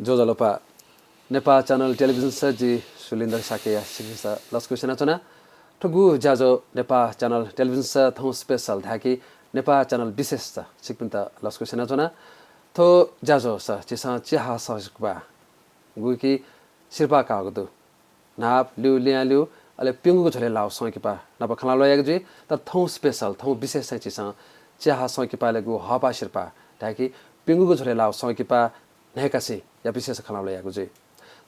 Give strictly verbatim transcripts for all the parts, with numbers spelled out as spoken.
ज्वजलपा। नेपाः च्यानल टेलिभिजनस जि सुलिन्द्र शाक्यया छिकपिन्त लसकुस यानाच्वना। थुगु ज्याझ्वः नेपाः च्यानल टेलिभिजनस थौं स्पेशल धाय्‌कि नेपाः च्यानल विशेषस छिकपिन्त लसकुस यानाच्वना। थ्व ज्याझ्वःस झीसं चिहाः संकिपा गुकि सिरपाः काःगु दु। न्हापा ल्यू लिहां ल्यू, अले प्यंगूगु झ्वलय् लाःगु संकिपा नाप खँल्हाबल्हा यायेगु जुइ। तर थौं स्पेशल, थौं विशेष चाहिँ झीसं चिहाः संकिपालय् गुगु हःपाः सिरपाः धाय्‌कि प्यंगूगु झ्वलय् लाःगु संकिपा न्हय्‌कासेंया विषयस खँल्हाबल्हा यायेगु जुइ।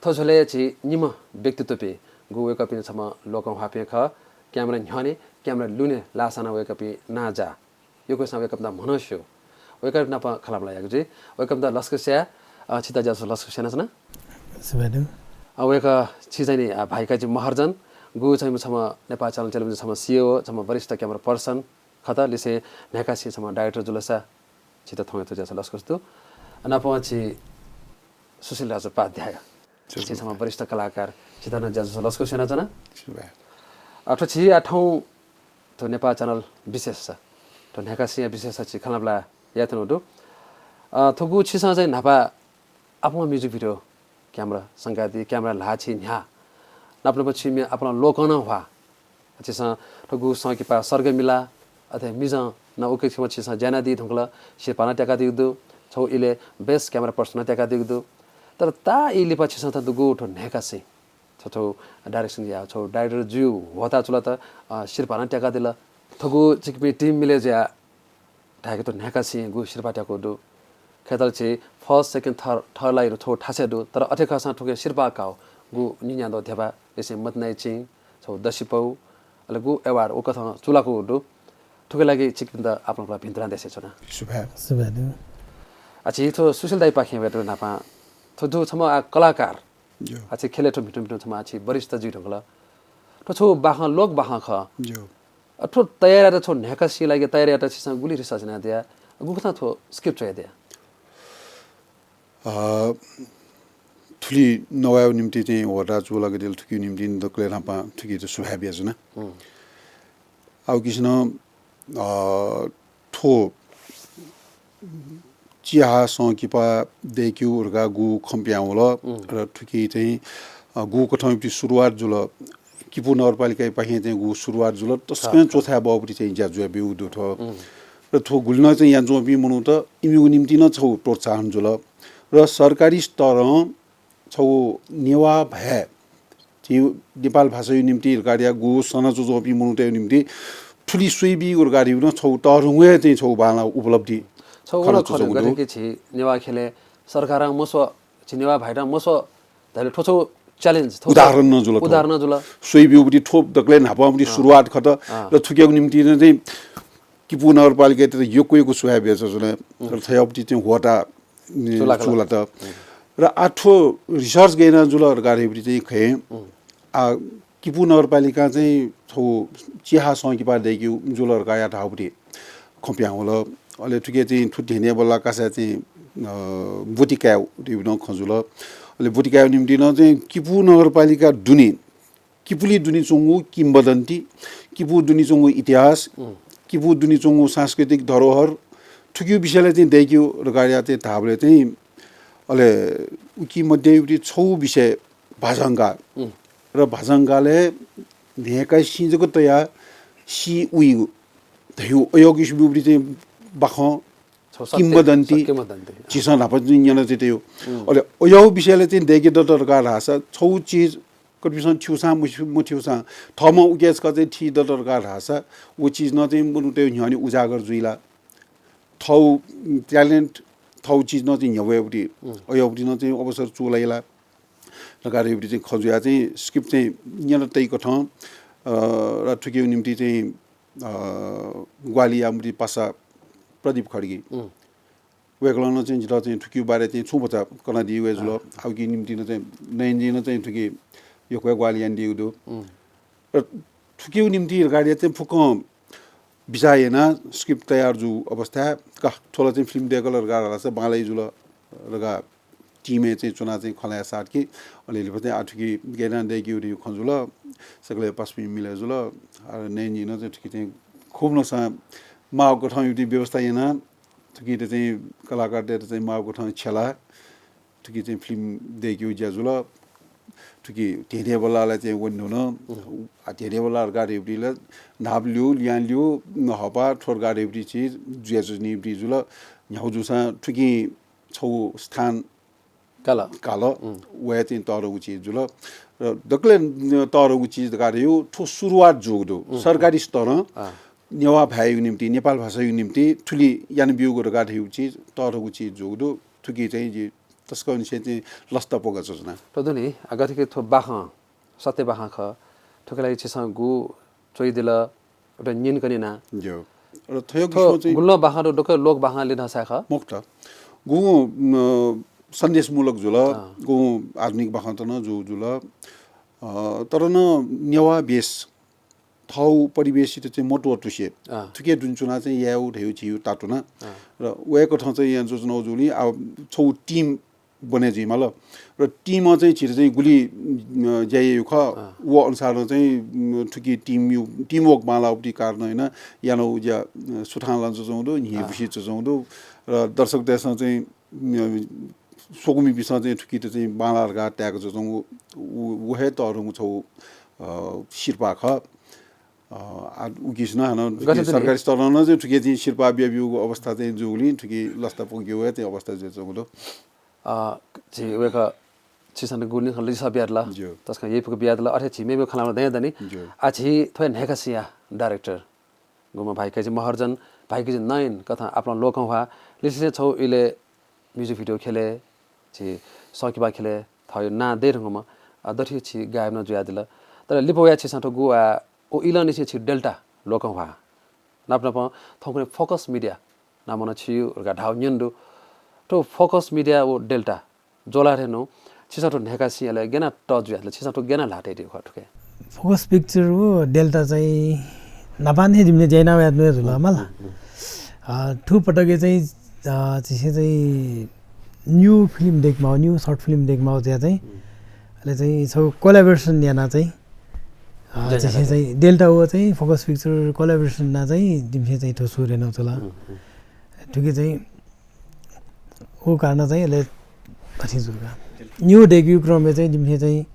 थ्व झ्वलय् झी निम्ह व्यक्तित्वपिं, गु वय्‌कःपिं छम्ह लोकंह्वाःपिं खः, क्यामेरा न्ह्यःने, क्यामेरा लुने लाःसां नं वय्‌कःपिं नांजाः। यक्वसिनं वय्‌कःपिन्त म्हनं स्यू। वय्‌कःपिं नाप खँल्हाबल्हा यायेगु जुइ। वय्‌कःपिन्त लसकुस याये, अ, छित ज्याझ्वः लसकुस यानाच्वना। सुभाय् दु। अ, वय्‌कः छि चाहिँ नि, अ, भाइका जि महर्जन, गु चाहिँ छम्ह नेपाः च्यानल टेलिभिजन छम्ह सिइओ, छम्ह वरिष्ठ क्यामेरा पर्सन खत, लिसें न्हय्‌कासें छम्ह डाइरेक्टर जुलसा छित थौं थ्व ज्याझ्वःस लसकुस दु। अ, नापं छि सुशील राजोपाध्याय, छि छम्ह वरिष्ठ कलाकार, छित नं ज्याझ्वःस लसकुस यानाच्वना। सुभाय्। अ, थ्व झी आः थौं थ्व नेपाः च्यानल विशेषस, थ्व न्हय्‌कासेंया विशेषस झी खँल्हाबल्हा यायेत्यनागु दु। अ, थुगु छिसं चाहिँ न्हापा आपालं music video camera संकादी, camera ल्हाः छि न्ह्याः। नाप नाप छिमि आपालं लोकं नं ह्वाः। छिसं थुगु संकिपा सर्गमिला, अथे मिजं नं उकी छेँय् छिसं ज्या यानादी धुंकल, सिरपाः नं त्याकादीगु दु। छगू इलय् best camera person नं त्याकादीगु दु। तर ताःई लिपा छिसं थ्व दुगु थ्व न्हय्‌कासें छगू direction याः, छगू director जुइगु ह्वःताः चूलात, अ, सिरपाः नं त्याकादिल। थुगु छिकपिं team मिले जुयाः धाय्‌कि थ्व न्हय्‌कासें गु सिरपाः त्याकूगु दु। खय्‌तल छि first, second, third, third line छगू थासय् दु, तर अथे खःसां थुकिं सिरपाः काःगु न्हिन्यादँ ध्यबा, लिसें मतिनाया चिं, छगू दसिपौ, अले गु award उकथं चूलाकूगु दु। थुकिया लागि छिकपिन्त आपालं आपालं भिंतुना देछानाच्वना। सुभाय्। सुभाय् दु। आ, झी थ्व सुशील दाइपाखें वयेत न्हापां थ्व दु छम्ह आ कलाकार। ज्यू। आ, छि ख्यलय् थ्व भिंतुना भिंतुना छम्ह आ छि वरिष्ठ जुइ धुंकल। थ्व छगू बाखं, लोक बाखं खः। ज्यू। अ, थ्व तयार यायेत, थ्व न्हय्‌कासें लागि तयार यायेत छिसं गुलि research यानादिया, गुकथं थ्व script च्वयादिया? अ, थुलि नवायेगु निंतिं चाहिँ ह्वःताः चूलाकादिल, थुकिया निंतिं दकलय् न्हापां थुकियात सुभाय् बियाच्वना। हुँ। आ, उकिसनं, अ, थ्व चिहाः संकिपा दय्‌केगु धकाः गु खँ पिहां वल। उम्। र थुकी चाहिँ, अ, गुकथं इपिं सुरुवात जुल, किपू नगरपालिकापाखें चाहिँ गु सुरुवात जुल, तसकं च्वछाये बहःपट्टि चाहिँ ज्या जुयाब्यूगु दु थ्व। उम्। र थ्व गुलि नं चाहिँ यानाच्वंपिं मनूत इमिगु निंतिं नं छगू प्रोत्साहन जुल। र सरकारी स्तरं छगू नेवाः भाय् झी नेपाल भाषाया निंतिं धकाः गु सना च्वंच्वंपिं मनूतय् निंतिं थुलि स्वइबीगु धकाः नं छगू तःधंगु हे चाहिँ छगू बांलाः उपलब्धि छगू खँ नं च्वंच्वंगु दु। कि झी नेवाः ख्यलय् सरकारं मस्वः, झी नेवाः भाय्‌त मस्वः धाइबलय् थ्व छगू challenge, थ्व उदाहरण नं जुल थ्व। उदाहरण नं जुल। स्वइब्यूगुपट्टि थ्व दकलय् न्हापांपट्टि अँ। सुरुवात खत। अँ। र थुकियागु निंतिं चाहिँ किपू नगरपालिकायात यक्व यक्व सुभाय् बियाच्वना। उम्। र थ्वयापट्टि चाहिँ ह्वःताः नि चूलाकल। चूलात। उम्। र आ थ्व research गय् याना जुल धकाः धाइबलय् चाहिँ खः। उम्। आ किपू नगरपालिकां चाहिँ थ्व चिहाः संकिपा दय्‌केगु जुल धकाः धाःगुपट्टि खँ पिहां वल। अले थुकी चाहिँ थुति न्ह्यब्वला कासाय् चाहिँ, अ, ब्वति कायेगु नं खँ जुल। अले ब्वति कायेगु निंतिं नं चाहिँ किपू नगरपालिका दुने, किपूलिइ दुने च्वंगु किंवदन्ती, किपू दुने च्वंगु इतिहास, उम्। किपू दुने च्वंगु सांस्कृतिक धरोहर, थुकिया विषयलय् चाहिँ दय्‌केगु धकाः चाहिँ धाःबलय् चाहिँ, अले उकी मध्ये छगू विषय भाजंगा। उम्। र भाजंगालय् न्हय्‌कासें जक तयाः सी वइगु धइगु अज्याःगु इस्यु ब्यूबलय् चाहिँ बाखं छगू सत्य, किंवदन्ती, सत्य किंवदन्ती। झीसं न्हापा चाहिँ न्यनातयागु। उम्। अले अज्याःगु विषयलय् चाहिँ दय्‌के दत धकाः धाःसा छगू चिज कतःपिन्सं थ्यूसां मथ्यू-, मथ्यूसां थःम्हं उकी छकः चाहिँ थी दत धकाः धाःसा व चिज नं चाहिँ मनूतय् न्ह्यःने उजागर जुइ ला? थःगु talent, थःगु चिज नं चाहिँ न्ह्यब्वयेबलय्, उम्। अज्याःबलय् नं चाहिँ अवसर चूलाइ ला? धकाः धाइबलय् चाहिँ खँ जुयाः चाहिँ script चाहिँ न्यना तइकथं, अ, र थुकिया निंतिं चाहिँ, अ, ग्वाहालि याःम्ह पासा प्रदीप खड्गी। उम्। वय्‌कलं नं चाहिँ जितः चाहिँ थुकिया बारे चाहिँ छुं भचा कनादी वये जुल। अँ। आ उकिया निंतिं नं चाहिँ नयनजीं नं चाहिँ थुकी यक्व हे ग्वाहालि यानादीगु दु। उम्। र थुकिया निंतिं धकाः चाहिँ फुक्कं बिचाः यानाः script तयार जूगु अवस्थाय् का थ्व ला चाहिँ film दय्‌कल धकाः धाःसा बांलाइ जुल धकाः team-य् चाहिँ च्वनाः चाहिँ खँ ल्हाये साथ कि अले लिपा चाहिँ आ थुकी गय् यानाः दय्‌केगु धइगु खँ जुल। सकलें पासापिं मिले जुल। आ, नयनजीं नं चाहिँ थुकी चाहिँ खुब नसां माःगु कथं इपिं व्यवस्था यानाः थुकियात चाहिँ कलाकारतय्‌त चाहिँ माःगु कथं छ्यलाः थुकी चाहिँ फिल्म दय्केगु ज्या जुल। थुकी धेंधेंबल्लाः ला चाहिँ वने धुन। आ, धेंधेंबल्लाः धकाः धइगुति ला न्हापा ल्यू, लिहां ल्यू, हःपाः थ्व धकाः धइगुति चिज जुयाच्वनीगुति जुल। न्ह्यागु जूसां थुकिं छगू स्थान काल। काल। वया चाहिँ तःधंगु चिज जुल। र दकलय् तःधंगु चिज धकाः धइगु थ्व सुरुवात जूगु दु। सरकारी स्तरं नेवाः भाय्‌यागु निम्ति, नेपाल भाषायागु निम्ति थुलि यानाब्यूगु धकाः धइगु चिज तःधंगु चिज जूगु दु। थुकी चाहिँ जि तसकंनिसें चाहिँ लसता प्वंकाच्वना। थ्व दु नि, आ, गथेकि थ्व बाखं, सत्य बाखं खः। थुकिया लागि छिसं गु च्वइदिल, उता न्यंकने याना। ज्यू। र थ्व गुल्नो बाखं दु, दक्व लोक बाखं लिधंसाय् खः। मखुत। गुगुं, अ, सन्देशमूलक जुल, गुगुं आधुनिक बाखंत नं जू जुल। अ, तर नं नेवाः बेस थःगु परिवेशयात चाहिँ मत्वःतुसे थुके दुने च्वनाः चाहिँ यायेगु धइगु झीगु तातुना। र वय्‌कथं चाहिँ याना च्वनागु जूगुलिं आ छगू team बने जुइमाल। र team-ं चाहिँ झीत चाहिँ गुलि, अ, ज्या याइगु खः, व अनुसारं चाहिँ, उम्, थुकी team यु-, team work बांलाःगुति कारणं यानाः यानागु ज्या, अ, सुथां लानाच्वंगु दु, न्ह्यइपुसे च्वंगु दु। र दर्शकतय्‌सं चाहिँ, अ, स्वकुमिपिन्सं चाहिँ थुकित चाहिँ बांलाः धकाः ताय्‌काच्वंगु, व, व हे तःधंगु छगू, अ, सिरपाः खः। अ, आ, उकिसं हानं थुकी सरकारी स्तरं नं चाहिँ थुके चाहिँ सिरपाः बियाब्यूगु अवस्था चाहिँ जूगुलिं थुकी लसता प्वंकेगु हे चाहिँ अवस्था जुयाच्वंगु दु। अ, झी वय्‌कः छिसं गुलिं खँ लिसः बियादिल। ज्यू। तसकं यइपुक बियादिल। अथे झी मेमेगु खँ ल्हानाः दयादनि। ज्यू। आ झी थ्व न्हाय्‌कासिया director गुम्ह भाइकाजी महर्जन, भाइकाजी नयन कथं आपालं लोकंह्वाः लिसें छगू इलय् music video ख्यलय्, झी संकिपा ख्यलय् थःगु नां दयेधुंकूम्ह, अ, दथुइ झी गायक नं जुयादिल। तर लिपा वयाः छिसं थ्व गु, आ, व इलंनिसें झी Delta लोकंह्वाः नाप नापं थौंकन्हय् Focus Media नामं नं छिगु धकाः धाःगु न्यने दु। थ्व Focus Media व Delta ज्वला थें नं छिसं थ्व न्हाय्‌कासियालय् गय् यानाः touch जुयादिल, छिसं थ्व गय् यानाः ल्हातय्‌तय्‌गु खः थुके? Focus Picture व Delta चाहिँ न्हापांनिसें जिमिसं ज्या यानावयाच्वनागु जुल मला। अ, थुपटकय् चाहिँ, अ, झीसं चाहिँ new film दय्केमाः, new short film दय्केमाः जुयाः चाहिँ, अले चाहिँ छगू collaboration यानाः चाहिँ, अ, ज्या झीसं चाहिँ Delta व चाहिँ Focus Picture collaboration यानाः चाहिँ जिमिसं चाहिँ थ्व सुरु यानागु जुल। थुके चाहिँ व कारणं चाहिँ अले अथे जुल का। New दय्केगु क्रमय् चाहिँ जिमिसं चाहिँ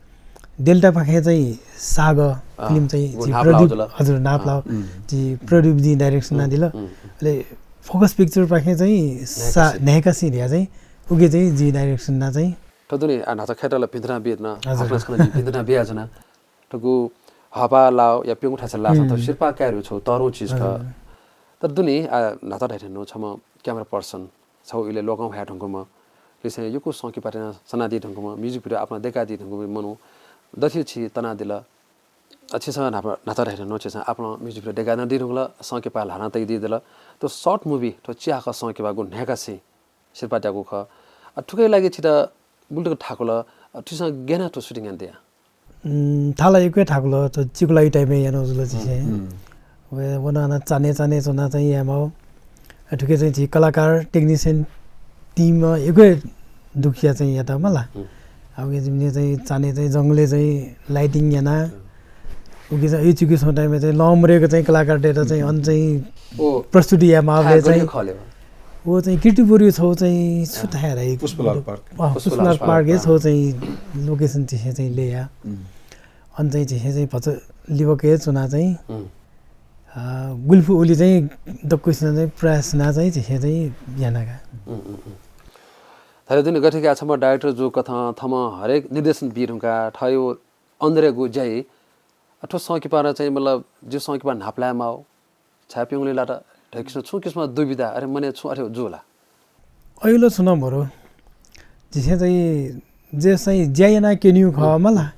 Delta पाखें चाहिँ सागः film चाहिँ झी produce, हजुर, न्हापालाः झी produce जिं direction यानादिल। अले Focus Picture पाखें चाहिँ सा-, न्हाय्‌कासि धयाः चाहिँ उके चाहिँ जिं direction यानाः चाहिँ। थ्व दुने आ न्हाचः खय्‌त ला भिंतुना बियाच्वना, हजुर। हाकनं छकनं जिं भिंतुना बियाच्वना। थुगु हःपाः लाःगु या प्यंगू थासय् लाःसां थ्व सिरपाः कायेगु छगू तःधंगु चिज खः। हजुर। तर दुने आ न्हाचः धायेधुन छम्ह camera person, छगू इलय् लोकंह्वाये धुंकूम्ह, लिसें यक्व संकिपात यानाः सनादी धुंकूम्ह, music video आपालं दय्कादी धुंकूम्ह मनू दथुइ छि तनादिल। अ, छिसं न्हापा, न्हाचः धायेधुन छिसं आपालं music video दय्कादी धुंकल, संकिपा ल्हानातयादी धुंकल। थ्व short movie, थ्व चिहाकः संकिपागु न्हाय्‌कासिं सिरपाः त्यागु खः। अ, थुकिया लागि छित गुलि तक थाकुल, अ, छिसं गय् यानाः थ्व shooting यानादिया? उम्, थाला यक्व हे थाकुल, थ्व चिकुलाया time-य् यानागु जुल झीसं। व, व नं हानं चान्हय् चान्हय् च्वनाः चाहिँ यायेमाः। अ, थुके चाहिँ झी कलाकार, technician, team यक्व हे दुःखया चाहिँ यात मला। अब जिमिसं चाहिँ चान्हय् चाहिँ जंगलय् चाहिँ lighting याना। उके चाहिँ अय् चिकुसं time-य् चाहिँ लंमरेक चाहिँ कलाकारतय्त चाहिँ अन चाहिँ प्रस्तुति यायेमाःबलय् चाहिँ व चाहिँ कीर्तिपुरया छगू चाहिँ छु धाये रे? पुष्पलाल park। अँ, पुष्पलाल park-य् छगू चाहिँ location झीसं चाहिँ ल्यया। अन चाहिँ झीसं चाहिँ भचा लिबाकय् च्वनाः चाहिँ, अ, गुलिफु उलि चाहिँ दक्वसिनं चाहिँ प्रयास यानाः चाहिँ झीसं चाहिँ याना का। धायेधुन गथे कि आ छम्ह director जूगु कथं थःम्हं हरेक निर्देशन बी धुंकाः थःगु अन्दरय् गु ज्या याइ। अ, थ्व संकिपां चाहिँ मतलब जिगु संकिपा न्हापा लायेमाः, छाय् प्यंगुलिं लात धइगु छुं किसिमं दुविधा, अरे मनय् छुं अथे जू ला? अय् ला छुं नं मरु। झीसं चाहिँ जे चाहिँ ज्या यानाः क्यनीगु खः मला।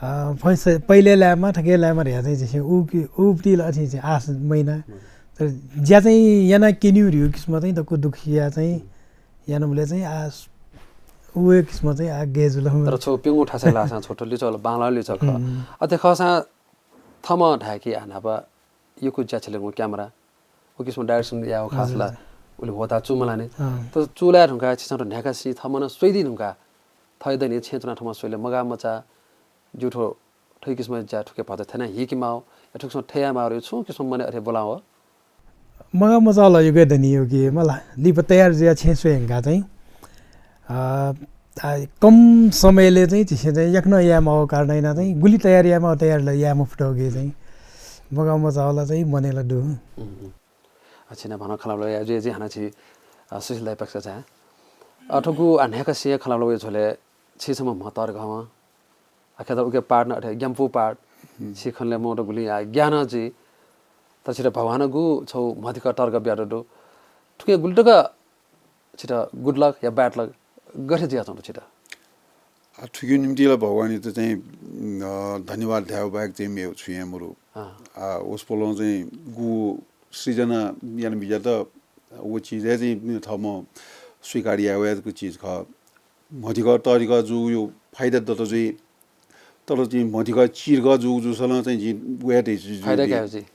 अ, फैस-, पहिले लायेमा, थुके लायेमा धयाः चाहिँ झीसं उ कि, उ प्रति ला अथे चाहिँ आश मयाना। तर ज्या चाहिँ यानाः क्यनीगु धइगु किसिमं चाहिँ दक्व दुःखया चाहिँ यानाबलय् चाहिँ आ, उ हे किसिमं चाहिँ आ गय् जुल। तर छगू प्यंगू थासय् लाःसां छगू थ्व लिचः ला बांलाःगु लिचः खः। अथे खःसां थःम्हं धाये कि आ न्हापा यक्व ज्या छ्यलेगु camera, व किसिमं direction यायेगु खास ला उलि ह्वःताः चूम्ह ला नि। तर चूलाये धुंकाः छिसं थ्व न्हाय्‌कासिं थःम्हं नं स्वयादी धुंकाः थःगु दनि छेँय् च्वनाः थःम्हं स्वयाः मगाः मचाः ज्यू थ्व थ्व किसिमं ज्या थुके भचा थथे यानाः हीकेमाः, या थुकिसिमं थथे यायेमाः धइगु छुं किसिमं मनय् अथे ब्वलां वः? मगाः मचाः ला यक्व हे दनि, उके मला। लिपा तयार जुयाः छेँय् स्वये धुंकाः चाहिँ अ, आ, कम समयले चाहिँ झीसं चाहिँ याकनं याये माःगु कारणं यानाः चाहिँ गुलि तयार याये माःगु तयार ला याये मफुत कि चाहिँ मगाः मचाःगु ला चाहिँ मनय् ला दु। छिं नं भनौ खँल्हाबल्हा याये जुइ, जिं हानं छि, अ, सुशील दाइ पाखें झाये। अ, थुगु आ न्हाय्‌का सिंया खँल्हाबल्हा वये झ्वलय् छि छम्ह म्ह तःधिकःम्ह। आखिर उके पार्टनर अथे ग्यानापु पार्ट। छि खनले मौत गुलिं आ ज्ञान जुइ। तर छित भगवानं गु छौ म्हधिक तर्क बियात दु। थुके गुलि तक छित good luck या bad luck गथे जुयाच्वंगु छित? आ, थुकिया निम्ति ला भगवानयात चाहिँ, अ, धन्यवाद धायेगु बाहेक चाहिँ मेगु छुं हे मरु। अँ। आ, वसपोलं चाहिँ गु सृजना याना बिज्यात व चिज हे चाहिँ थःम्हं स्वीकार याये वय् जक चिज खः। म्हधिक तःधिक जूगु फाइदा दत जुइ, तर चाहिँ म्हधिक चिधिक जूगु जूसा नं चाहिँ जिं वया धैसु जुइ फाइदा जुइ। कायो जुइ।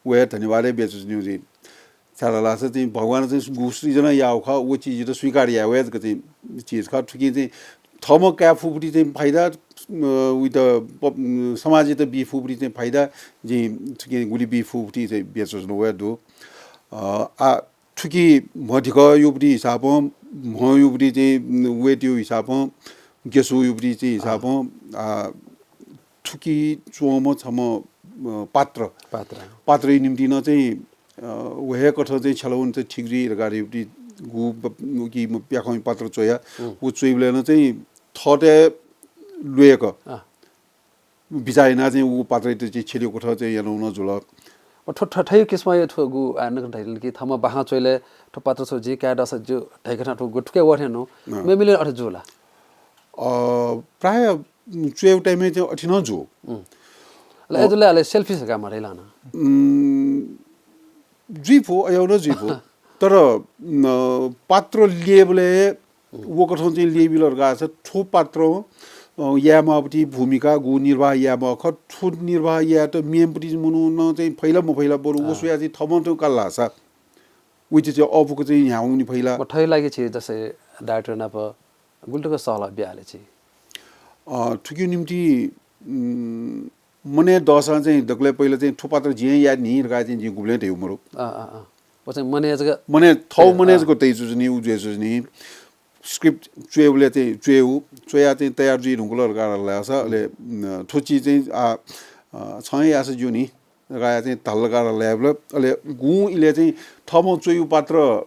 वया धन्यवाद हे बियाच्वंगु जुइ। छाय्‌धाःसा चाहिँ भगवानं चाहिँ गु सृजना याःगु खः, व चिज जितः स्वीकार याये वय् जक चाहिँ चिज खः। थुकिं चाहिँ थःम्हं काये फुगुपति चाहिँ फाइदा, अ, उइत प-, समाजयात बी फुगुपति चाहिँ फाइदा जिं थुकिं गुलि बी फुगुपति चाहिँ बियाच्वंगु वया दु। अ, आ, थुकी म्हधिक युपति हिसाबं, म्ह युपति चाहिँ weight यु हिसाबं, गेसु युपति चाहिँ हिसाबं, आ, थुकी च्वंम्ह छम्ह, अ, पात्र। पात्र। पात्रया निम्ति नं चाहिँ, अ, व हे कथं चाहिँ छ्यलावन चाहिँ ठीक जुइ धकाः युपति गु ब-, उकी म-, प्याखं पात्र च्वया। हम्म। व च्वइबलय् नं चाहिँ थःत ल्वय्क अँ। बिचाः यानाः चाहिँ व पात्रयात चाहिँ छ्यलेगु कथं चाहिँ यानागु नं जुल। अ, थ्व, थ्व, थ्व किसिमया थ्व गु, आ, नक धैल कि थःम्हं बाखं च्वइले थ्व पात्र छौ जिं काये दःसा ज्यू धैकथं थ्व गु थुके वःथें नु, अँ। मेमेले अथे जू ला? अ, प्रायः च्वयेगु time-य् चाहिँ अथे नं जू। उम्। अले अ। अय्‌जूगुलिं अले selfish का मरैला न। उम्, जुइफु, अय्‌यागु नं जुइफु। तर, न, पात्र ल्ययेबलय् व कथं चाहिँ ल्ययेबिल धकाः चाहिँ थ्व पात्रं, अ, याये माःपति भूमिका गु निर्वाह याये माः खः, थ्व निर्वाह यायेत मेम्हपति मनुखं चाहिँ फैला मफैला बरु व अँ। स्वयाः चाहिँ थःम्हं थें काल धाःसा उइत चाहिँ अःपुक चाहिँ न्ह्यावंनि फैला। व थ्वया लागि छि जस्तै director नाप गुलि तक सहलह बियाले छि? अ, थुकिया निम्ति, उम्, मनय् दःसां चाहिँ दकलय् पहिला चाहिँ थ्व पात्र जिं हे याये नि धकाः चाहिँ जिं गुबलें धयागु मरु। अँ, अँ, अँ। व चाहिँ मनय् जक मनय्, थौ अँ, मनय् अँ। जक तयाच्वंनि, उ जुयाच्वंनि। Script च्वयेबलय् चाहिँ च्वयेगु, च्वयाः चाहिँ तयार जुइ धुंकल धकाः धाःसा, अले, उम्, थ्व चिज चाहिँ, आ, अ, छं हे याःसा ज्यू नि धकाः चाहिँ धाल धकाः धाःबलय्, अले गुं इलय् चाहिँ थःम्हं च्वयेगु पात्र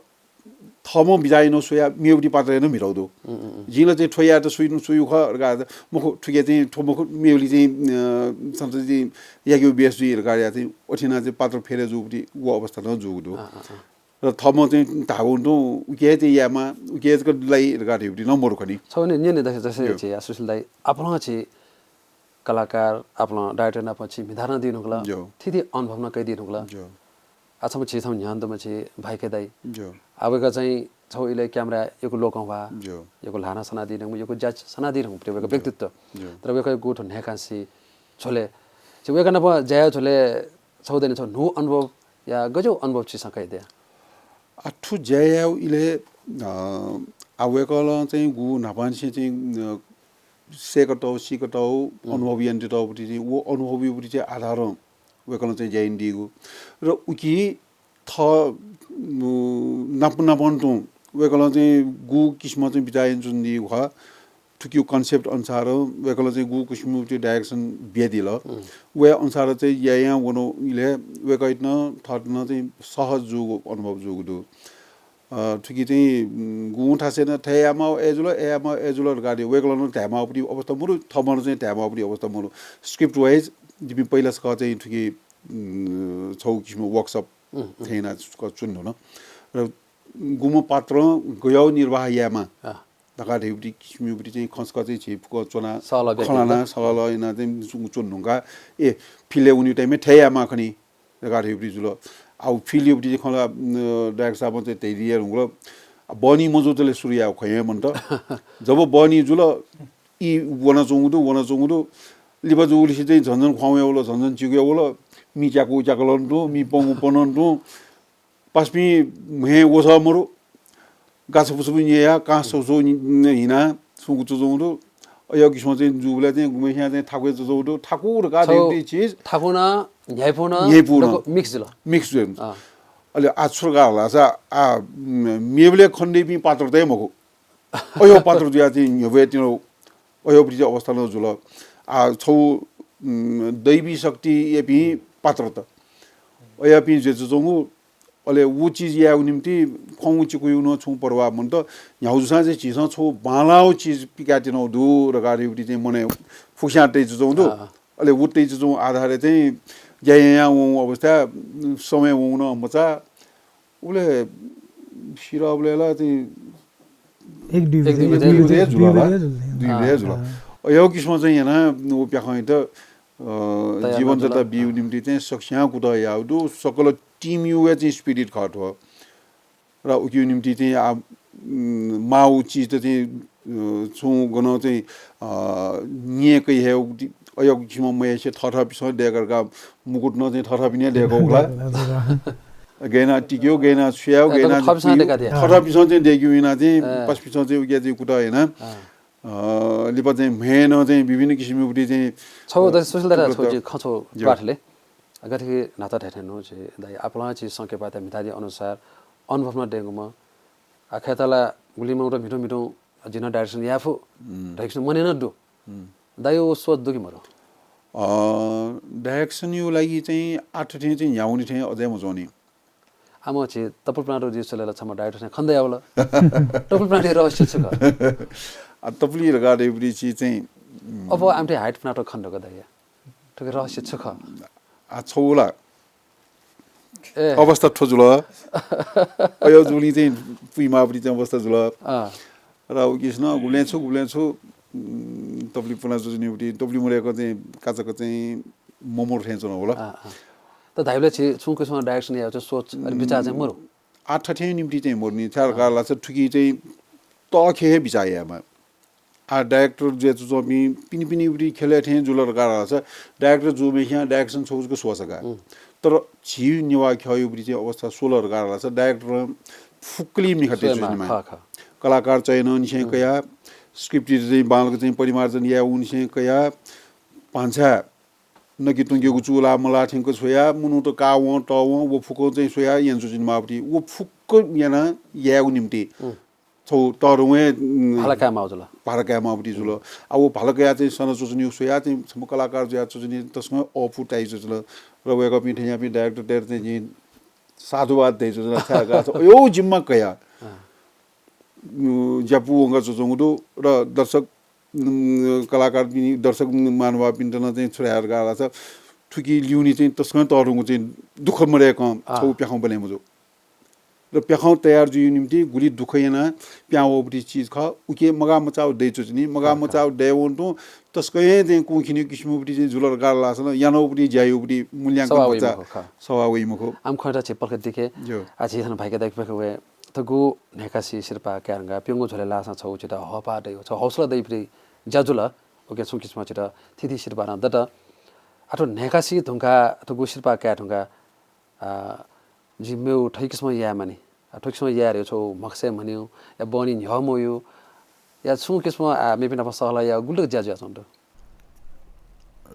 थःम्हं बिचाः यानाः स्वयाः मेगुति पात्र यानाः म्हिताउ दु। उम्, उम्, उम्। जिं ला चाहिँ थ्व यायेत स्वइ-, स्वइगु खः धकाः मखु, थुके चाहिँ थ्व मखु, मेगुलि चाहिँ, अ, छन्त चाहिँ याकेगु बेस जुइ धकाः याः चाहिँ अथे यानाः चाहिँ पात्र फेरय् जूगुति व अवस्था नं जूगु दु। अँ, अँ, अँ। र थःम्हं चाहिँ धाःगु तुं उके चाहिँ यायेमाः, उके जक लाइ धकाः धयागुति नं मरु खनी। छगू नि, न्यने दसे, दसे ज्यू। छि या सुशील दाइ, आपालं छि कलाकार, आपालं director नाप छि म्हितां नं दइ धुंकल, ज्यू। थीथी अनुभव नं कयादी धुंकल। ज्यू। आ, छम्ह छि छम्ह न्ह्यःने दुम्ह छि भाइके दाइ। ज्यू। आ, वय्‌कः चाहिँ छगू इलय् camera यक्व लोकंह्वाः, ज्यू। यक्व ल्हानाः सनादी धुंकूम्ह, यक्व ज्या सनादी धुंकूम्ह वय्‌कः ज्यू। व्यक्तित्व। ज्यू। तर वय्‌कःया गु थ्व न्हाय्‌का सिं झ्वलय्, छि वय्‌कः नाप ज्या याः झ्वलय् छगू दनि छगू न्हू अनुभव या गज्याःगु अनुभव छिसं कयादिया? आ, थ्व ज्या याःगु इलय्, अ, आ, वय्‌कलं चाहिँ गु न्हापांनिसें चाहिँ, अ, सय्‌कातःगु, सीकातःगु, उम्। अनुभव यानादीतःगुपति चाहिँ, व अनुभवयागुपति चाहिँ आधारं वय्‌कलं चाहिँ ज्या यानादीगु। र उकी थः, उम्, नाप नापं तुं वय्‌कलं चाहिँ गु किसिमं चाहिँ बिचाः यानाच्वनादीगु खः। थुकिया concept अनुसार वय्‌कलं चाहिँ गु किसिमं चाहिँ direction बियादिल। उम्। वया अनुसार चाहिँ यायां वनाउ इलय् वय्‌कःयात नं थःत नं चाहिँ सहज जूगु अनुभव जूगु दु। अ, थुकी चाहिँ, उम्, गुगुं थासय् नं थथे यायेमाः अय्‌जुल, अथे यायेमाः अय्‌जुल धकाः वय्‌कलं नं धायेमाःपति अवस्था मरु, थःम्हं नं चाहिँ धायेमाःपति अवस्था मरु। Script wise जिपिं पहिला छकः चाहिँ थुकी, उम्, छगू किसिमं workshop उम्, उम्। थें याना छकः च्वने धुन। र गुम्ह पात्रं गय् निर्वाह यायेमाः अँ। धकाः धइगुपति किसिमयागुपति चाहिँ खँ छकः चाहिँ झी फुक्कं च्वनाः सहलह बियादी खँ ल्हानाः, सहलह यानाः चाहिँ च्वने धुंकाः, ए, field-य् वनीगु time-य् थथे यायेमाः खनी धकाः धइगुपति जुल। आ, उ field-यागुपति चाहिँ खँ ल्हाः, अ, director साहबं चाहिँ धयादी धुंकल। आ, बहनी मजूतले सुरु यायेगु खँ हे मन्त। जब बहनी जुल, ई वनाच्वंगु दु, वनाच्वंगु दु। लिपा जूगुलिसे चाहिँ झन झन ख्वाउँ यावल, झन झन चिकु यावल। मि च्याकु च्याकलं तुं, मि पंगु पनं तुं। पासापिं म्हय् वसः मरु, गाछापुछापु न्यया, काँस छगू छगू नि-, हिना, सुंकु च्वच्वंगु दु। अय् किसिमं चाहिँ जूबलय् चाहिँ गुम्हस्यां चाहिँ थाकुया च्वच्वंगु दु। थाकु धकाः छगू धइगुपति चिज थाकु नं, न्ह्याइपु नं, न्ह्याइपु नं। दक्व mix जुल। Mix जुल। अँ। अले आ छु धकाः धाःसा, आ, म-, मेबलय् खनेदइपिं पात्र त हे मखु। अय्‌यो पात्र जुयाः चाहिँ न्ह्यब्वये त्यन, अय्‌यो पति अवस्था नं जुल। आ, छौ, उम्, दैवी शक्ति यापिं पात्रत। अय्‌यापिं जुया च्वंगु, अले उ चिज यायेगु निम्ति खँ चिकुयु नं छुं परवाह मन्त, न्ह्याउ जुसां चाहिँ झीसं छौ बांलाउ चिज पिकातिनौ दु धकाः रे पति चाहिँ मनय् फुक्स्यां तइ च्वंगु दु। अँ। अले उ तइ च्वंगु आधारय् चाहिँ ज्या यायां वंगु अवस्था, समय वंगु नं मचा, उबलय् सिरबलय् ला चाहिँ एक दुई एक दुई बजे, बजे, दुई बजे जुल दुई होला। बजे जुल। दुई बजे अँ, जुल। अँ। अय्‌यो किसिमं चाहिँ याना उ प्याखंयात, अ, तयार जीवन्तता जुल। बिउ निम्ति चाहिँ सकस्यां कुतः याउ दु, सकल team यु चाहिँ spirit खः थ्व। र उकियु निम्ति चाहिँ आ, उम्, माउ चिज त चाहिँ, अ, छुं गनं चाहिँ, अ, न्ये कइ हे उति, अय्‌यो किसिमं मयासे थःथःपिसं देकर का मुकुट नं चाहिँ थःथःपिने देकौ खला। गयना टिक्यो, गयना छुयाउ, ए, गयना थःपिसं देका दिया। थःथःपिसं चाहिँ देक्यु याना चाहिँ, ए। पासापिसं चाहिँ उकिया चाहिँ कुतः याना। अँ। अ, लिपा चाहिँ म्हय्‌नं चाहिँ विभिन्न किसिमयु पति चाहिँ, छौ अ, द सुशील दाइ, कुतः छौ त-, चाहिँ खँ छौ ज्यू। क्वाथले। अगाथि नाता धायेथें नु चाहिँ दाइ आपालं चाहिँ संकेत पाता मितादी अनुसार अनुभव नं देंगुमा। आ, खय्‌त ला गुलिमं र मिठो मिठो जिन direction याफु। हम्म। धैक्सु मने नं दु। हम्म। दाइ उ सोच दु कि मरु? अ, direction यु लागि चाहिँ आठ थें चाहिँ न्ह्याउनि थें अझै मजोनी। आम छि तपुल प्लान्ट जी सोलेला छम्ह director थें खन्द यावल। तपुल प्लान्ट रहस्य छु खः? आ, तपुली धकाः देउबरी छि चाहिँ, अब आमथे height प्लान्ट खन्द क दाइ। थुके रहस्य छु खः? आ, छौला। ए। अवस्था थ्व जुल। अयो जुली चाहिँ पुइमापरी चाहिँ अवस्था जुल। अँ। र उकिसन गुबलें छु, गुबलें छु, उम्, तपुली पुना जुजुनी उटी, तपुली मुरेको चाहिँ काचक चाहिँ ममोर थें च्वन होला। अँ, अँ। त धाइबले छि छुं किसिम direction या चाहिँ सोच अनि विचार चाहिँ मरु। आठ थें निम्ति चाहिँ मरुनी, छार अँ। कारला छ थुकी चाहिँ तखे हे विचार यामा। आ director जे चुचोपी पिनि पिनि उटी खेले थें जुल कारला छ director जुमे खिया direction छौ जक सोसका। उम्। तर छि नेवा ख्यायु उटी चाहिँ अवस्था सोल कारला छ director फुक्कली मिखा ते स्वयं जुजिमा। खः, खः। कलाकार चयन निसें उम्। कया, script चाहिँ बालक चाहिँ परिमार्जन या उनिसें कया, भान्सा नकि तुंकेगु चुला मला थेंक छोया, मनूत कावं तवं व फुक्क चाहिँ सोया यन जुजिन मापटी। व फुक्क याना यायु निम्ति। उम्। छौ तरुवे, उम्, भाला काय् माउ जुल। भाला काय् माउपटी जुल। आ व भाला काय् चाहिँ सन चुचुनी सोया चाहिँ छम्ह कलाकार जुया चुचुनी तसकं अःपु ताइ जुल। र वय्‌कःपिं थेंयापिं director तेर चाहिँ जिं साधुवाद दइ जुल। छाय् का छ, यो जिम्मा कया। अँ। उम्, ज्यापु वंगा चुचुंगु दु र दर्शक, उम्, कलाकारपिनि, दर्शक महानुभावपिन्त नं चाहिँ छुराया गाला छ। थुकी लिउनी चाहिँ तसकं तरुंगु चाहिँ दुःख मरेकं अँ। छौ प्याखं बने मजु। र प्याखं तयार जुइउ निम्ति गुलि दुःख याना प्यां वःपटी चिज खः, उके मगा मचाउ दइ चुचुनी, मगा खः, खः। मचाउ दयवं तुं तसकं हे चाहिँ कुंखिनि किसिमपटी चाहिँ जुलर गाला लासन, यानौपटी ज्यायुपटी मूल्यांकन सवा वइ बच्चा मखु, खः। सवा वइ मखु। आम खँटा छि पलख दिके, ज्यू। आ छि थन भाइके दाइके पलख वये, थगु न्हय्‌कासी सिरपाः काये धुंकाः प्यंगू झ्वलय् लाःसां छौ छित हःपाः दइ, छौ हौसला दइपटी ज्या जुल, उके छुं किसिमं छित थीथी सिरपाः नं दत। आ थ्व न्हय्‌कासी धुंकाः थगु सिरपाः काये धुंकाः, आ, जि मेउ थ्व किसिमं याये मानि। आ, थ्व किसिमं याये रे छौ म्हगसय् म्हनिउ, या बहनी न्ह्यः मयु, या छुं किसिमं, आ, मेपिं नाप सहला या गुलि तक ज्या जुयाच्वंगु दु?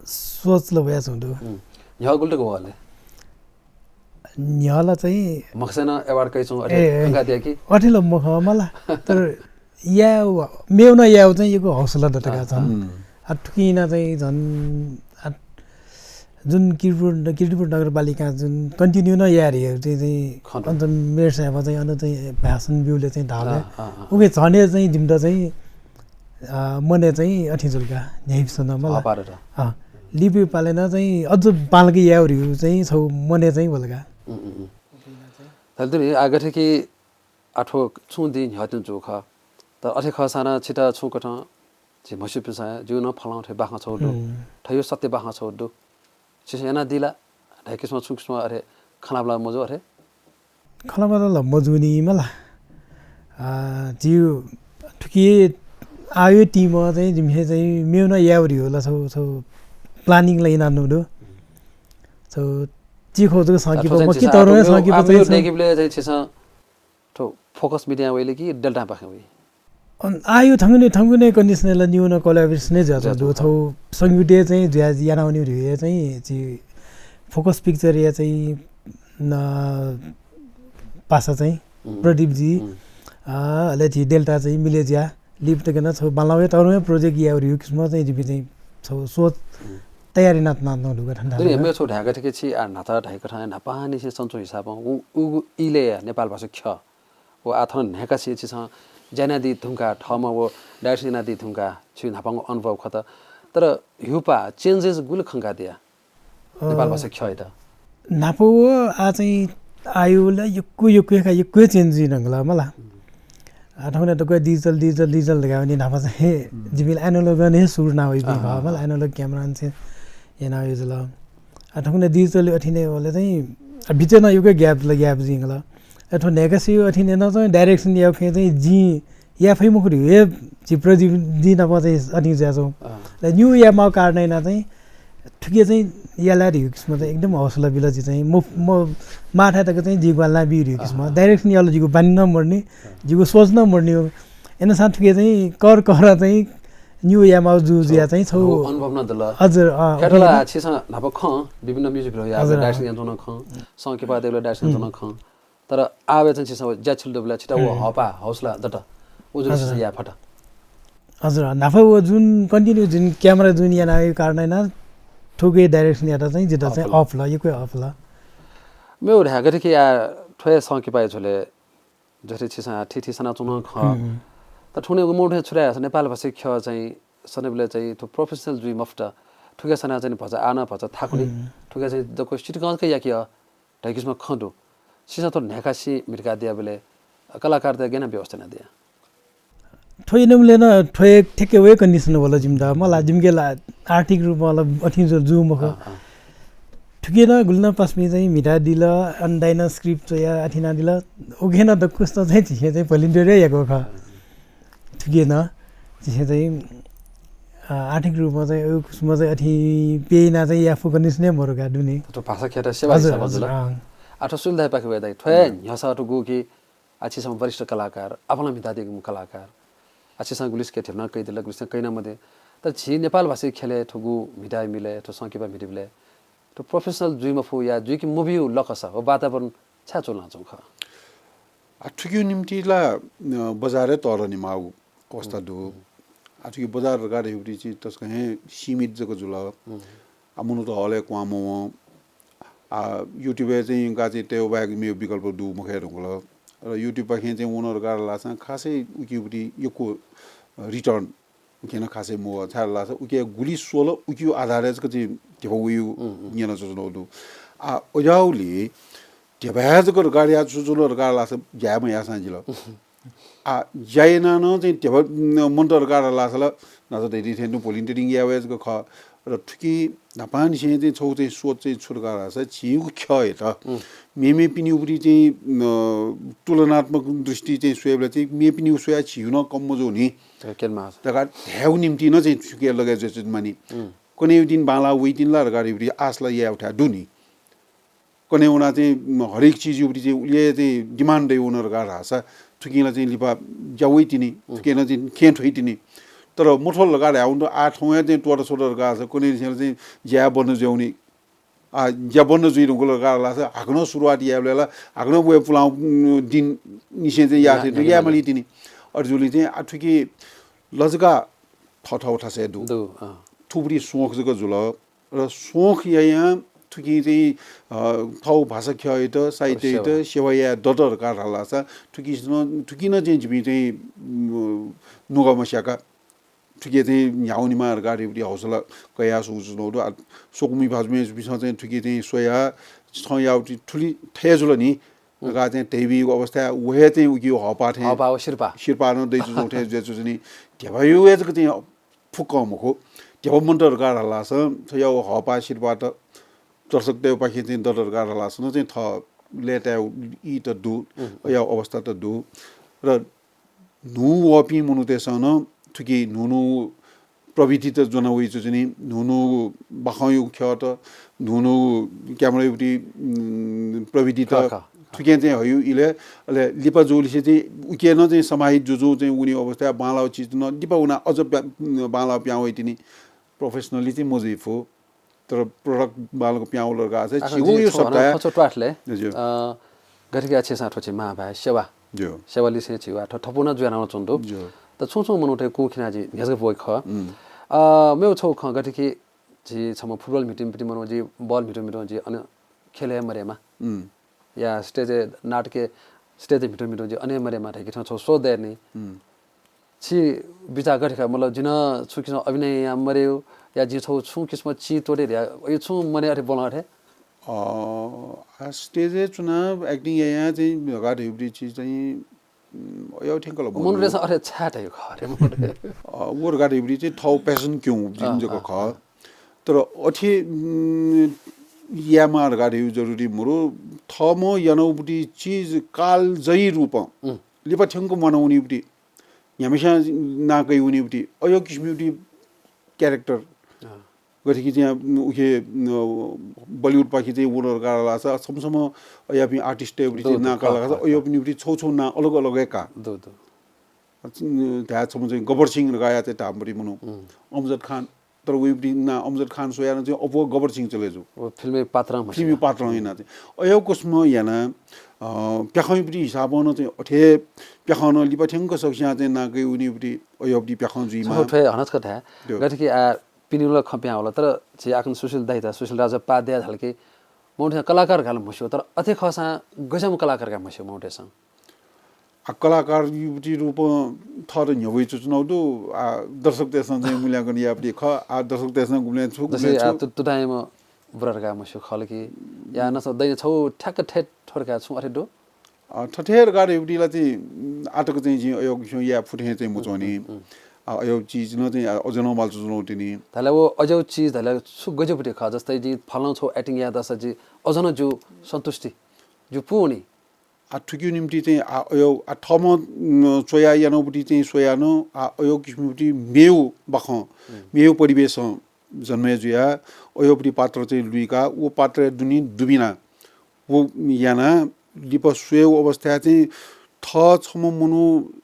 सोच ल वयाच्वंगु दु। हुँ। न्ह्यः गुलि तक वःले? न्ह्यः ला चाहिँ म्हगसय् नं award कइच्वंगु अथे ए, ए। खंका दिया कि? अथे ल मखं मला। तर याउ, मेउ नं याउ चाहिँ यक्व हौसला दत का अँ, छन्। अँ। आ, थुकिं याना चाहिँ झन्, आ, जुन किर्तिपुर, किर्तिपुर नगरपालिका जुन continue नं याये रे, चाहिँ, चाहिँ खँ दु। अन्त मेयर साहेब चाहिँ अन चाहिँ भाषण ब्यूले चाहिँ धाल। अँ, अँ, अँ। उके झन् हे चाहिँ जिमित चाहिँ, आ, मने चाहिँ अथे जुल का, न्ह्याइपिसं नं मला। हःपाः दत। अँ, लिपा पालेन चाहिँ अझ बांलाक याउ रे चाहिँ छौ मने चाहिँ वल का। उम्, उम्, उम्। धाल तुनि आगथे कि आ थ्व छुं दिं न्ह्यः तुं जू खः। तर अथे खःसां नं छित छुं कथं झी म्हस्यूपिन्सं जिउ नं फलां थ्व बाखं छौ दु। हुँ। थ्व सत्य बाखं छौ दु। छिसं यानादी ला? धइकिसिमं छुं किसिमं अथे खँल्हाबल्हा मजू अथे? खँल्हाबल्हा ला मजूनि मला। आ, जिउ थुकी आयो team चाहिँ जिमिसं चाहिँ मेउ नं याउ रे होला छौ, छौ planning ला यानानु दु। छौ चिखो जक संकिप, आ, थ्व चाहिँ मखि झीसं तरुं आतुंगु संकिप आतुंगु चाहिँ छौ। नेकिबले चाहिँ छिसं थ्व focus media वइले कि डेल्टापाखें वइ? अन आयो थंगुने, थंगुने condition ला निउ नं collaboration जुयाच्वं दु। जुयाच्वं। छौ संयुक्त चाहिँ जुया यानावनी रे चाहिँ छि focus picture या चाहिँ न पासा चाहिँ हुँ। प्रदीप जी। हुँ। अले झी डेल्टा चाहिँ मिले जुया लिप तक नं छौ बांलावे तरुं project यावरी किसिम चाहिँ जिबि चाहिँ छौ सोच तयारी नात नात नं ढुगा ठंडा दुनिया मे छौ ढाका ठिके छि आ नाता ढाका ठं नापानी से संचो हिसाबं उ उ इले नेपाल भाषा ख्य व आथन न्हेका से छिसं ज्यानादी धुंका ठम व डायरेक्शन यानादी धुंका छि नापांगु अनुभव खत। तर ह्युपा changes गुल खंका दिया नेपाल भाषा ख्ययत। नापो व आ चाहिँ आयुला यक्कु यक्कु का यक्कु change जुइनंगला मला। आ थौंने दक्व digital digital digital धकावनी नापा चाहिँ जिबिल analog ने सुरु ना वइ बिल मला। Analog camera से याना वइ जुल। आ थौंने digital अथिने वले चाहिँ आ बिचना यक्कु gap ल gap जुइनगला। आ थौ न्हेका से अथिने न चाहिँ direction या फे चाहिँ जि या फै मुखु रे जि प्रदीप जि नापा चाहिँ अथि ज्या छौ। ल न्यू या माउ कारण ना चाहिँ थुके चाहिँ याला रे किसिम चाहिँ एकदम हौसला बिल जि चाहिँ म म माथा तक चाहिँ जि ग्वाला बि रे किसिम direction याल जिगु बानी न मर्नी जिगु सोच न मर्नी हो। एन साथ थुके चाहिँ कर कर चाहिँ न्यू या माउ जु जुया चाहिँ छौ अनुभव न दल। हजुर खेटला छिसं नाप ख विभिन्न music video या direction या जन ख संके पा देगला direction जन ख तर आवे चाहिँ छिसं ज्या छिल दबला छिटा वो हपा हौसला दत। ओ जुन छिसं या फट। हजुर नाफा वो जुन continue जुन camera जुन याना कारण ना थुके direction याता चाहिँ जिता चाहिँ off ल यक्वे off ल। मेउ ढाका ठिके या थ्वे संके पाए छले जथे छिसं थी थी सना चुन ख। त थुने मोठे छुरा नेपाल भाषा ख्य चाहिँ सनेबले चाहिँ थु professional जुइ मफत। थुके सना चाहिँ भचा आना भचा थाकुनी थुके चाहिँ दको सिटकंस के याकिया ढाइकिसिम खँ दु। सिसा थ्व न्ह्याकासि मिटका दियाबलय् कलाकारतय् गय् याना व्यवस्था याना दिया? थ्व इनबलय् नं थ्व हे ठ्याक्कै व हे condition वल जिमित। मला जिमिके ला आर्थिक रूपमा ला अथि जु, जु मखु। अँ, अँ। थुके नं गुलि नं पासापिं चाहिँ म्हितादिल, अन दाइनं script च्वया अथि यानादिल। उके नं दक्वसित चाहिँ झीसं चाहिँ volunteer हे याकू खः। थुके नं झीसं चाहिँ, अ, आर्थिक रूपमा चाहिँ उ कुसुम चाहिँ अथि पे याना चाहिँ याफु condition हे मरु का दुने। थ्व भाषा ख्यःत सेवा हजुर, हिसाबं हजुर, जुल। अँ। आः थ्व सुनिल दाइपाखे वये दाइ। थ्व हे न्ह्यसः थुगु कि आः छिसं वरिष्ठ कलाकार, आपालं म्हितादीगु कलाकार। आः छिसं गुलिसिके धिबा नं कयादिल, गुलिसिके कयाना मदे। तर झी नेपाल भाषी ख्यलय् थुगु म्हिताय् मिलय्, थ्व संकिपा म्हितीबलय् थ्व professional जुइ मफु या जुइके मब्यू लकस व वातावरण छाय् च्वनाच्वंगु खः? आः थुकिया निम्ति ला, अ, बजार हे तःधंनिमाःगु अवस्था दु। आः थुकिया बजार धकाः धइगु चिज तसकं हे सीमित जक जुल। आः मनूत हलय् क्वहां मवं। आः YouTube-य् चाहिँ यंकाः चाहिँ तयेगु बाहेक मेगु विकल्प दु मखये धुंकल। र YouTube-पाखें चाहिँ वन धकाः धाःसा खासै उकिया प्रति यक्व return उके नं खासै मवः, छाय्‌धाःसा उके गुलि स्वल उकिया आधारय् जक चाहिँ धिबा वइगु न्यना च्वनागु दु। आः अज्याःगुलिं धिबा हे जक धकाः याना च्वनागु धकाः धाःसा ज्या मयाःसां जिल। आः ज्या यानाः नं चाहिँ धिबा मन्त धकाः धाःसा ला न्हाचः धयादी थें तुं volunteering याये वये जक खः। र थुकी न्हापांनिसें चाहिँ छगू चाहिँ सोच चाहिँ छु धकाः धाःसा झीगु ख्यःयात मेमेपिनिगु प्रति चाहिँ, अ, तुलनात्मक दृष्टि चाहिँ स्वयेबलय् चाहिँ मेपिनिगु स्वयाः झीगु नं कम मजू नि। धकाः धायेगु निम्तिं नं चाहिँ थुके लगे जुयाच्वनेमानि। कन्हय् दिं बांलाः वइतिनि ला धकाः धइगु आश ला याये उथाय् दु नि। कन्हय् वनाः चाहिँ हरेक चिजया प्रति चाहिँ उलि हे चाहिँ demand दइ वन धकाः धाःसा थुकिं ला चाहिँ लिपा ज्या वइतिनि, थुकिं नं चाहिँ खेँ थ्वइतिनि। तर मथ्वल धकाः धायेवं त आः थौं हे चाहिँ त्वःता स्वल धकाः धाःसा कन्हय्‌निसें ला चाहिँ ज्या बन्द जुयावनी। आः ज्या बन्द जुइ धुंकल धकाः धाःसा हाकनं सुरुवात यायेबलय् ला हाकनं वये पुलां, उम्, दिननिसें चाहिँ याये मालीतिनि। अथे जूगुलिं चाहिँ आः थुकी लजगाः थःथः थासय् दु। दु, अँ। थुकी प्रति सोख जक जुल। र सोख यायां थुकी चाहिँ, अ, थःगु भाषा ख्यःयात, साहित्ययात सेवा। सेवा याये दत धकाः धाःसा थुकी नं, थुकी नं चाहिँ जिपिं चाहिँ, उम्, नुगः मस्याका थुके चाहिँ न्ह्यावनेमाः धकाः धइगु प्रति हौसला कयाः स्वयाच्वनागु दु। आः स्वकुमि भाजु मय्‌जुपिन्सं चाहिँ थुके चाहिँ स्वयाः छं याःगु प्रति थुलि थथे जुल नि धकाः चाहिँ धयाबीगु अवस्थाय् व हे चाहिँ उकिया हःपाः थें हःपाः व सिरपाः। सिरपाः नं दयाच्वंगु थें जुयाच्वनी। धिबाया हे जक चाहिँ फुक्कं मखु। धिबा मन्त धकाः धाःसा थ्वयागु हःपाः सिरपाः त दर्शकतय्‌पाखें चाहिँ दत धकाः धाःसा नं चाहिँ थः लय्‌ताय् ई त दु, अज्याःगु अवस्था त दु। र न्हू वःपिं मनूतय्‌सं नं थुकी न्हू न्हू प्रविधित ज्वना वयाच्वनी, न्हू न्हू बाखंयागु ख्यःत, न्हू न्हू camera-या प्रति, उम्, प्रविधित खः, खः। थुकिं चाहिँ हयु इलय्, अले लिपा जूलिसे चाहिँ उके नं चाहिँ समाहित जुजुं चाहिँ वनीगु अवस्थाय् बांलाःगु चिज नं लिपा वनाः अझ प्या-, बांलाः प्यां वइतिनि। Professionally चाहिँ मजुइफु, तर product बांलाक प्यां वल धकाः चाहिँ आखिर झीगु जिं यो छगू सप्ताह खँचो त्वाथले, हजुर। अ, गथे कि आः छिसं थ्व छि मांभाय् सेवा ज्यू। सेवा लिसें झी वा थ्व थपु नं जुयाः नं च्वंगु दु। ज्यू। त छुं छुं मनूतय् कुंखिनाः झी न्ह्यसक ब्वइ खः। उम्। अ, मेगु छगू खँ गथे कि झी छम्ह फुटबल म्हितुम्ह पिति मनू, झी बल म्हितुम्ह पिति मनू, झी अन खेलय् मदयेमा। उम्। या stage-य् नाटकय् stage-य् म्हितुम्ह पिति मनू, झी अन हे मदयेमा धइगु थें छगू सोच दयेनि। उम्। छि बिचाः गथे खः? मतलब, जिं नं छुं किसिमं अभिनय याये मदयेगु, या जिं छगू छुं किसिमं चिज त्वःते धया, अय् छुं मनय् अथे ब्वलं अथे? अ, आ, stage-य् च्वनाः acting यायां चाहिँ धकाः धइगु चिज चाहिँ, उम्, अय् थ्यंकल मनूतय्सं अथे छाय् धइगु खः अथे मनूतय्? अ, व धकाः धइगु चाहिँ थःगु passion क्यंगु जिं अँ, जक अँ, खः। अँ। तर अथे, उम्, यायेमाः धकाः धइगु जरुरी मरु, थःम्हं यानागु चिज कालजयी रूपं उम्। लिपा थ्यंक म्वानावनीगु, न्ह्याम्हस्यां नां कयावनीगु, अय् किसिमं character। अँ। गथे कि चाहिँ उखे, अ, Bollywood पाखे चाहिँ वन धकाः धाःसा छम्ह छम्ह अज्याःपिं artist-यागु दु, चाहिँ दु, नां काः खः, धाःसा खः, अज्याःपिनिगु छगू छगू नां अलग अलग हे का। दु, दु। अ, धाये छम्ह चाहिँ गब्बर सिंह धकाः चाहिँ धाःम्ह मनू। उम्। अमजद खान, तर वइगु नां अमजद खान स्वयाः नं चाहिँ अप्वः गब्बर सिंह चले जू। व फिल्मय् पात्र म्हसी। फिल्मय् पात्र यानाः चाहिँ। अय् किसिमं यानाः, अ, प्याखंयागु हिसाबं नं चाहिँ अथे प्याखं नं लिपा थ्यंक सकस्यां चाहिँ नां कयावनीगु अय् प्याखं जुइमाः। छगू थ्व हे हनस्क धाये। दु। गथे कि आ, पिनिगु ला खँ पिहां वल, तर झी आकन सुशील दाइ त, सुशील राजोपाध्याय धाल कि मनूतय्सं कलाकार धकाः ला म्हस्यू, तर अथे खःसां गज्याःम्ह कलाकार धकाः म्हस्यू मनूतय्सं। आ, कलाकारयागु रूपं थःत न्ह्यब्वइ च्वनागु दु, आ, दर्शकतय्सं चाहिँ मूल्यांकन यायेगु खः, आ, दर्शकतय्सं गुबलें छु, जसे, गुबलें आ, छु। तु-, तुतांयाम्ह बुरा धकाः म्हस्यू खः ला कि, या नसा दैनिक छगू ठ्याक्क थथे थ्व धकाः छुं अथे दु? अ, थथे धकाः धइगु ला चाहिँ, उम्, आःतक चाहिँ जिं अय् किसिमं याये फु थें चाहिँ मच्वनी। उम्, उम्, उम्। आ, अय् चिज नं चाहिँ, आ, अझ नं बांलाच्वनागु तिनि। धाःसा व अज्याःगु चिज धाःसा छु गज्याःगु खः? जस्तै जिं फलानां छगू acting याये धाःसा जि अझ नं जिगु सन्तुष्टि, जिगु पूवनी। आ, थुकिया निंतिं चाहिँ, आ, अय्, आ, थःम्हं, उम्, च्वयाः यानागु चाहिँ स्वयाः नं, आ, अय् किसिमं मेगु बाखं, उम्। मेगु परिवेशं जन्म जुयाः अय् पात्र चाहिँ लुइकाः व पात्रया दुने दुबिना व यानाः लिपा स्वयेगु अवस्थाय् चाहिँ थः छम्ह मनू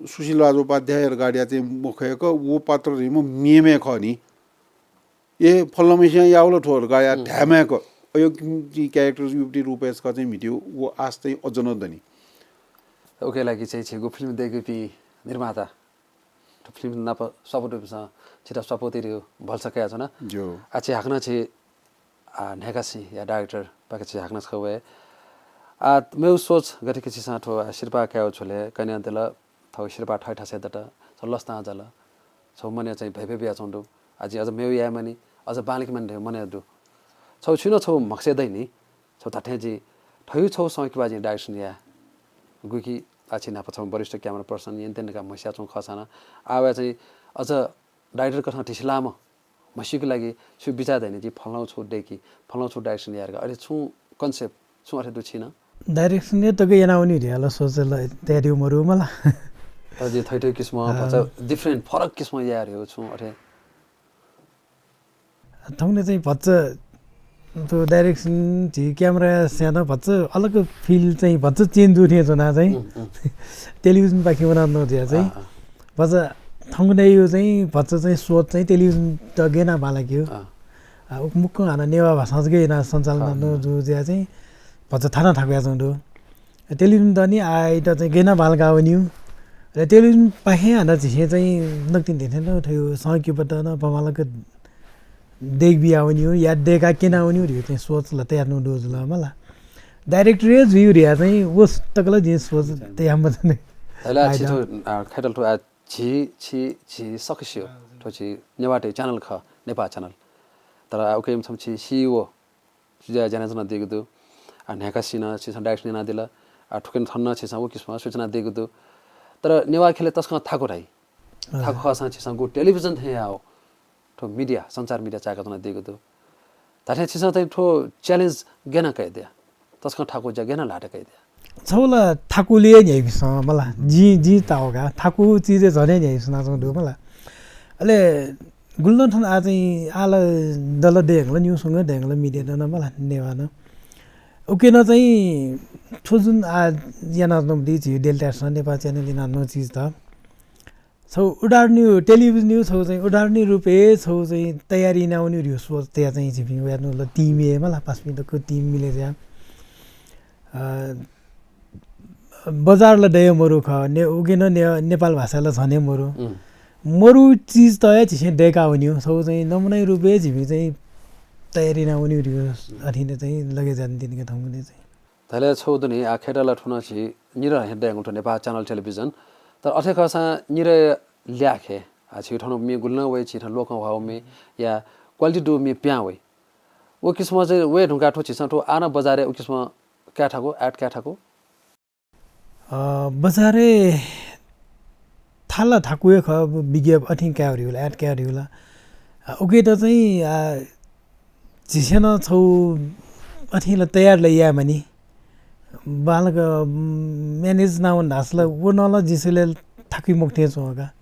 सुशील राजोपाध्याय धकाः धयाः चाहिँ मखय्क व पात्र धइम्ह मेम्ह खः नि। ए, फलानाम्हस्यां याःगु ला थ्व धकाः या धायेमाय्क अय् character-यागु रूपय् छकः चाहिँ म्हितेगु व आश चाहिँ अझ नं दनि। उकिया लागि चाहिँ छिगु फिल्म दय्कूपिं निर्माता, थ्व फिल्म नाप स्वापू दुपिन्सं छितः स्वापू तयेगु भलसा कयाच्वना। ज्यू। आ, छि हाकनं छि, आ, न्हय्कासिं या director पाखे छि हाकनं छकः वये। आ, मेगु सोच गथे कि छिसं थ्व, आ, सिरपाः कायेगु झ्वलय् कन्हय् दल, थ्व सिरपाः थःथासय् दत, छगू लसतां जल, छगू मनय् चाहिँ भय भय बियाच्वंगु दु। आ, जिं अझ मेगु याये मानि, अझ बांलाके मानि धइगु मनय् दु। छगू छुं नं छगू म्हगसय् दइ नि, छगू धात्थें जिं थःगु छगू संकिपा जिं direction याये। गुकी आ छि नाप छम्ह वरिष्ठ camera person, entertain का म्हस्याच्वंगु खःसां नं, आ वया चाहिँ अझ director कथं थिसिलाःम्ह म्हसीके लागि छु बिचाः दइ नि, जिं फलानागु छगू दय्की, फलानागु छगू direction याये धकाः, अथे छुं concept छुं अथे दु छिं नं? Direction हे तक यानावनी धयाः ला सोच ला तयादीगु मरु मला। तर जिं थःथः किसिमं अँ। भचा different, फरक किसिमं याये धयागु छुं अथे। थौंकन्हय् चाहिँ भचा थ्व direction झी camera स्यात भचा अलग feel चाहिँ भचा change जू थें च्वना चाहिँ। उम्, उम्। Television पाखे वना नं जुया चाहिँ। अँ, अँ। भचा थौंकन्हय् चाहिँ भचा चाहिँ सोच चाहिँ television त गय् याना बांलाकेगु। अँ। आ, उक मुक्कं हानं नेवाः भाषां जक याना सञ्चालन अँ। नं जू जुया चाहिँ भचा थाना थाकुया च्वंगु दु। Television त नि आः इमित चाहिँ गय् याना बांलाका वनीगु। र television पाखें हानं झीसं चाहिँ नकतिनि थें थें थ्व संकिपा त नं बांबांलाक दय्क बिया वनीगु, या दय्का क्यना वनीगु धइगु चाहिँ सोच ला तयार नं दु जुल मला। Director हे जुइगु धयाः चाहिँ व तक ला जिं सोच तया मजूनि। अले आ छि थ्व, आ, खय्‌तल थ्व, आ, झी, छि, झी सकसियो थ्व छि नेवाः channel खः, नेपाः channel। तर आ उके छम्ह छि CEO सुझाव ज्यानाच्वनादीगु दु। आ, न्हय्कासिं नं छिसं direction यानादिल। आ, थुकिं थन नं छिसं व किसिमं सूचना दीगु दु। तर नेवाः ख्यलय् तसकं थाकु धाइ। अँ। थाकु खःसां छिसं गु television थें याः थ्व media, सञ्चार media चाय्‌काच्वनादीगु दु। धात्थें छिसं चाहिँ थ्व challenge गय् याना कयादिया? तसकं थाकु ज्या गय् याना ल्हात कयादिया? छगू ला थाकुलिइ न्ह्याइपिसं मला। जिं, जिं ताःगु का। थाकु चिजय् झन हे न्ह्याइपिसं च्वंगु दु मला। अले गुलि नं थन आः चाहिँ आः ला दल दयेकल, न्यूसुंग दयेकल media नं मला, नेवाः नं। उके नं चाहिँ थ्व जुन आः यानाच्वनागु दु झी डेल्टासं नेपाः channel यानाच्वनागु चिज त। छगू उदाहरणीय television-या छगू चाहिँ उदाहरणीय रूपय् छगू चाहिँ तयारी यानावनीगु सोच तया चाहिँ झीपिं वयाच्वनागु team हे मला, पासापिं दक्व team मिले जुया। अ, बजार ला दये मरु खः, ने-, उके नं ने-, नेपाल भाषा ला झने मरु। मरु चिज त हे झीसं दय्‌का वन्यु, छौ चाहिँ नमुना रूपे झीपिं चाहिँ तयारी याना वन्यु रियो अथेने चाहिँ लगे जान दिनके थौंकने चाहिँ। धले छौ दुने आ खेटा ला ठुना छि निर हे दयंगु थ्व नेपाल च्यानल टेलिभिजन। तर अथे खःसां निर ल्याखे आ छि थन मे गुल्न वइ छि थन लोकं वाउ मे या क्वालिटी दु मे प्यां वइ। उ किसिम चाहिँ वे ढुंका थ्व झीसं थ्व आना बजारय् उ किसिम काय् थाकु, ad काय् थाकु। अ, बजारय् थाला थाकु हे खः, विज्ञाप अथें काय् वरिउला, ad काय् वरिउला। अ, उके त चाहिँ, अ, झीसं नं छौ अथें ला तयार ला याये मानि। बांलाक, उम्, manage नावन धाःसा ला व नं ला झीसं ले थाकुइ मखुथें च्वं का।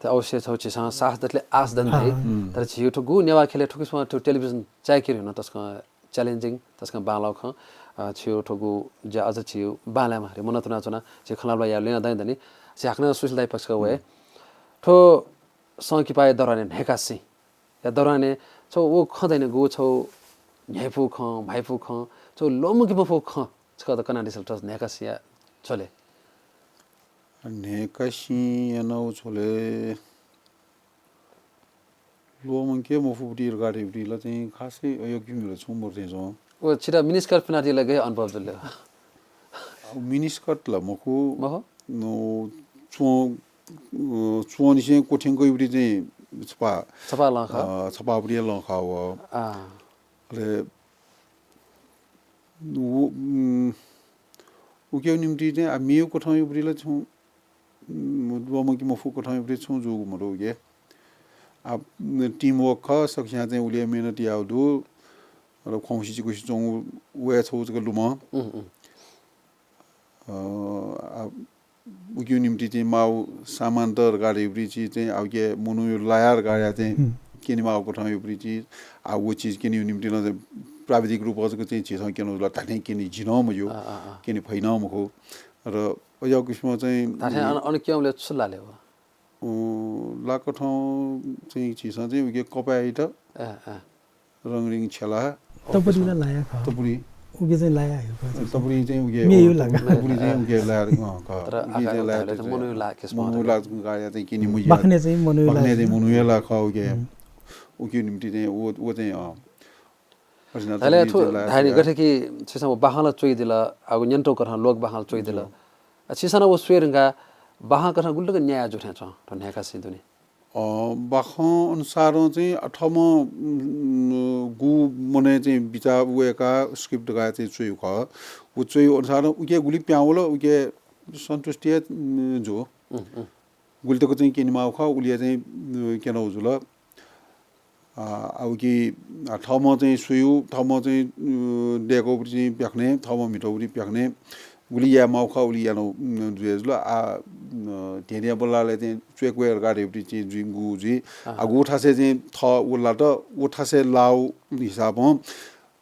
त अवश्य छौ झीसं साहस दतले आश दन धाइ। तर झीउ थुगु नेवाः ख्यलय् थुकिसं थु टेलिभिजन चाय्‌के ह्यु नं तसकं challenging, तसकं बांलाउ खँ। अ, छिउ थुगु ज्या अझ छिउ बांलायेमा रे मन तुना च्वना, झी खँ ल्हाबल्हा या लेना दाइ दनि। झी हाकनं सुशील दाइ पक्षक वये। थ्व संकिपाया दौरानय् न्हय्‌कासिं या दौरानय् छौ व खँ दइनिगु छौ न्ह्याइपु खँ, म्हाइपु खँ, छौ ल्वःमंके मफु खँ छकः त कनादिसल थ्व न्हय्‌कासिं या झ्वलय्। न्हय्‌कासिं यानाउ झ्वलय् ल्वःमंके मफुबुटी धकाः धइबुटी ला चाहिँ खासै अयगु किमि ला छुं मरु थें च्वं। व छिता mini skirt पिनादी ला गय् अनुभव जुल ले? अब mini skirt ला मखु। मखु? नो, च्वं, अ, च्वंनिसें क्वथ्यंक इबुटी चाहिँ छपा, छपा लं खः। अ, छपाबुटी लं खः व। आ। अले व, उम्, उकिया निम्ति चाहिँ आ मेउ कथं इबुटी ला छुं उम्, ल्वःमंके मफु कथं इबुटी छुं जूगु मदु उके। आ, team work खः, सकस्यां चाहिँ उलिया मेहनत याउ दु। र खौंसि चिकुसि च्वंगु वये छौ जक लुमं। उम्, उम्। अ, आ, उकिउ निम्ति चाहिँ माउ सामान त धकाः इबुटी चिज चाहिँ आ उके मनू लाया धकाः चाहिँ क्यने माउ कथं इबुटी चिज। आ व चिज क्यने निम्ति नं चाहिँ प्राविधिक रूपं जक चाहिँ झीसं क्यने जुल धाथें क्यने जिनं मज्यू। आ, आ, आ। क्यने फैनं मखु। र अज्याउ किसिम चाहिँ धाथें अन, अन क्यंबलय् छु लाले व? अँ, लाकथं चाहिँ झीसं चाहिँ उके कपाय्‌यात ए, ए। रंगरिङ छेला। तपुरी ला लाया खः। तपुरी। उके चाहिँ लाया हे खः। तपुरी चाहिँ उके मेयु लाका। तपुरी चाहिँ उके लाया, अँ, खः। तर उके चाहिँ लाया त चाहिँ मनू ला किसिम मनू ला गाया चाहिँ किनि मुया। बाखने चाहिँ मनू ला। बाखने चाहिँ मनू ला खः उके। उके निम्ति चाहिँ व, व चाहिँ, अँ। अझ न धाले तपुरी थु चाहिँ लाया धाइनि गथे कि छिसं व बाखं ला च्वइदिल, आगु न्यन्तो कथं लोक बाखं ला च्वइदिल। आ, छिसं व स्वये धुंकाः बाखं कथं गुलि तक न्याय जू थें च्वं, थ्व न्हय्‌कासिं दुने। अ, बाखं अनुसारं चाहिँ अ, थःम्हं, उम्, गु मनय् चाहिँ बिचाः वय्‌काः script धकाः चाहिँ च्वयु खः। व च्वयु अनुसारं उके गुलि प्यां वल, उके सन्तुष्टि हे, उम्, जू। उम्, उम्। गुलि तक चाहिँ क्यने माउ खः, उलिया चाहिँ, उम्, क्यनाउ जुल। आ, आ, उके, आ, थःम्हं चाहिँ स्वयु, थःम्हं चाहिँ, अ, दय्‌कःबुटी चाहिँ प्याखने, थःम्हं म्हितःबुटी प्याखने, गुलि याये माउ खः, उलि यानाउ, उम्, जुया जुल। आ, अ, धेंधें बल्लालय् चाहिँ च्वय्‌क्वय् धकाः धइबुटी चाहिँ जुइगु जुइ। आ, गु थासय् चाहिँ थः व लात, व थासय् लाउ हिसाबं,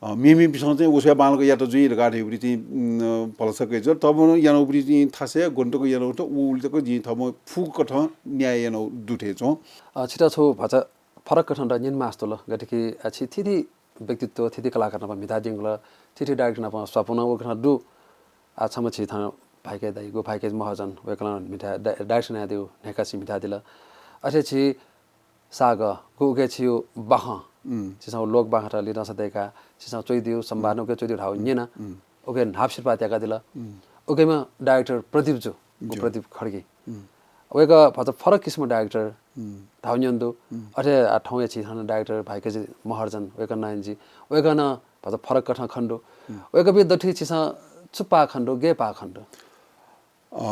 अ, मेमेपिसं चाहिँ व स्वयाः बांलाक यात जुइ धकाः धइबुटी चाहिँ, उम्, भलसा कइ जुल। थःम्हं यानाउबुटी चाहिँ थासय् गन तक यानाउ त, व उलि तक जिं थःम्हं फुक्क कथं न्याय यानाउ दु थें च्वं। अ, छित छौ भचा फरक कथं न्यने मास्ति वल, गथे कि, अ, छि थीथी व्यक्तित्व, थीथी कलाकार नाप म्हितादिंगु ला, थीथी director नाप स्वापू नं व कथं दु। आ, छम्ह छि थन भाइके दाइ, गु भाइके महर्जन, वय्‌कलं म्हिता, डा-, direction यानादिउ, न्हय्‌कासिं म्हितादिल। अथे छि सागः, गु उके छिउ बाखं, उम्। छिसं लोक बाखंत लिधंसा दय्‌काः, छिसं च्वइदिउ, संवाद नं उके च्वइदिउ धाउ न्यना। उम्। उके न्हापा सिरपाः त्याकादिल। उम्। उकेम्ह director प्रदीप जु, गु जु। प्रदीप खड्गी। उम्। वय्‌कः भचा फरक किसिम director उम्। धाउ न्यन दु। उम्। अथे आ, थौंया छि थन director भाइके जि महर्जन, वय्‌कः नायन जि, वय्‌कः नं भचा फरक कथं खन दु। उम्। वय्‌कःपिं दथुइ छिसं छु पाः खन दु, गय् पाः खन दु? अ,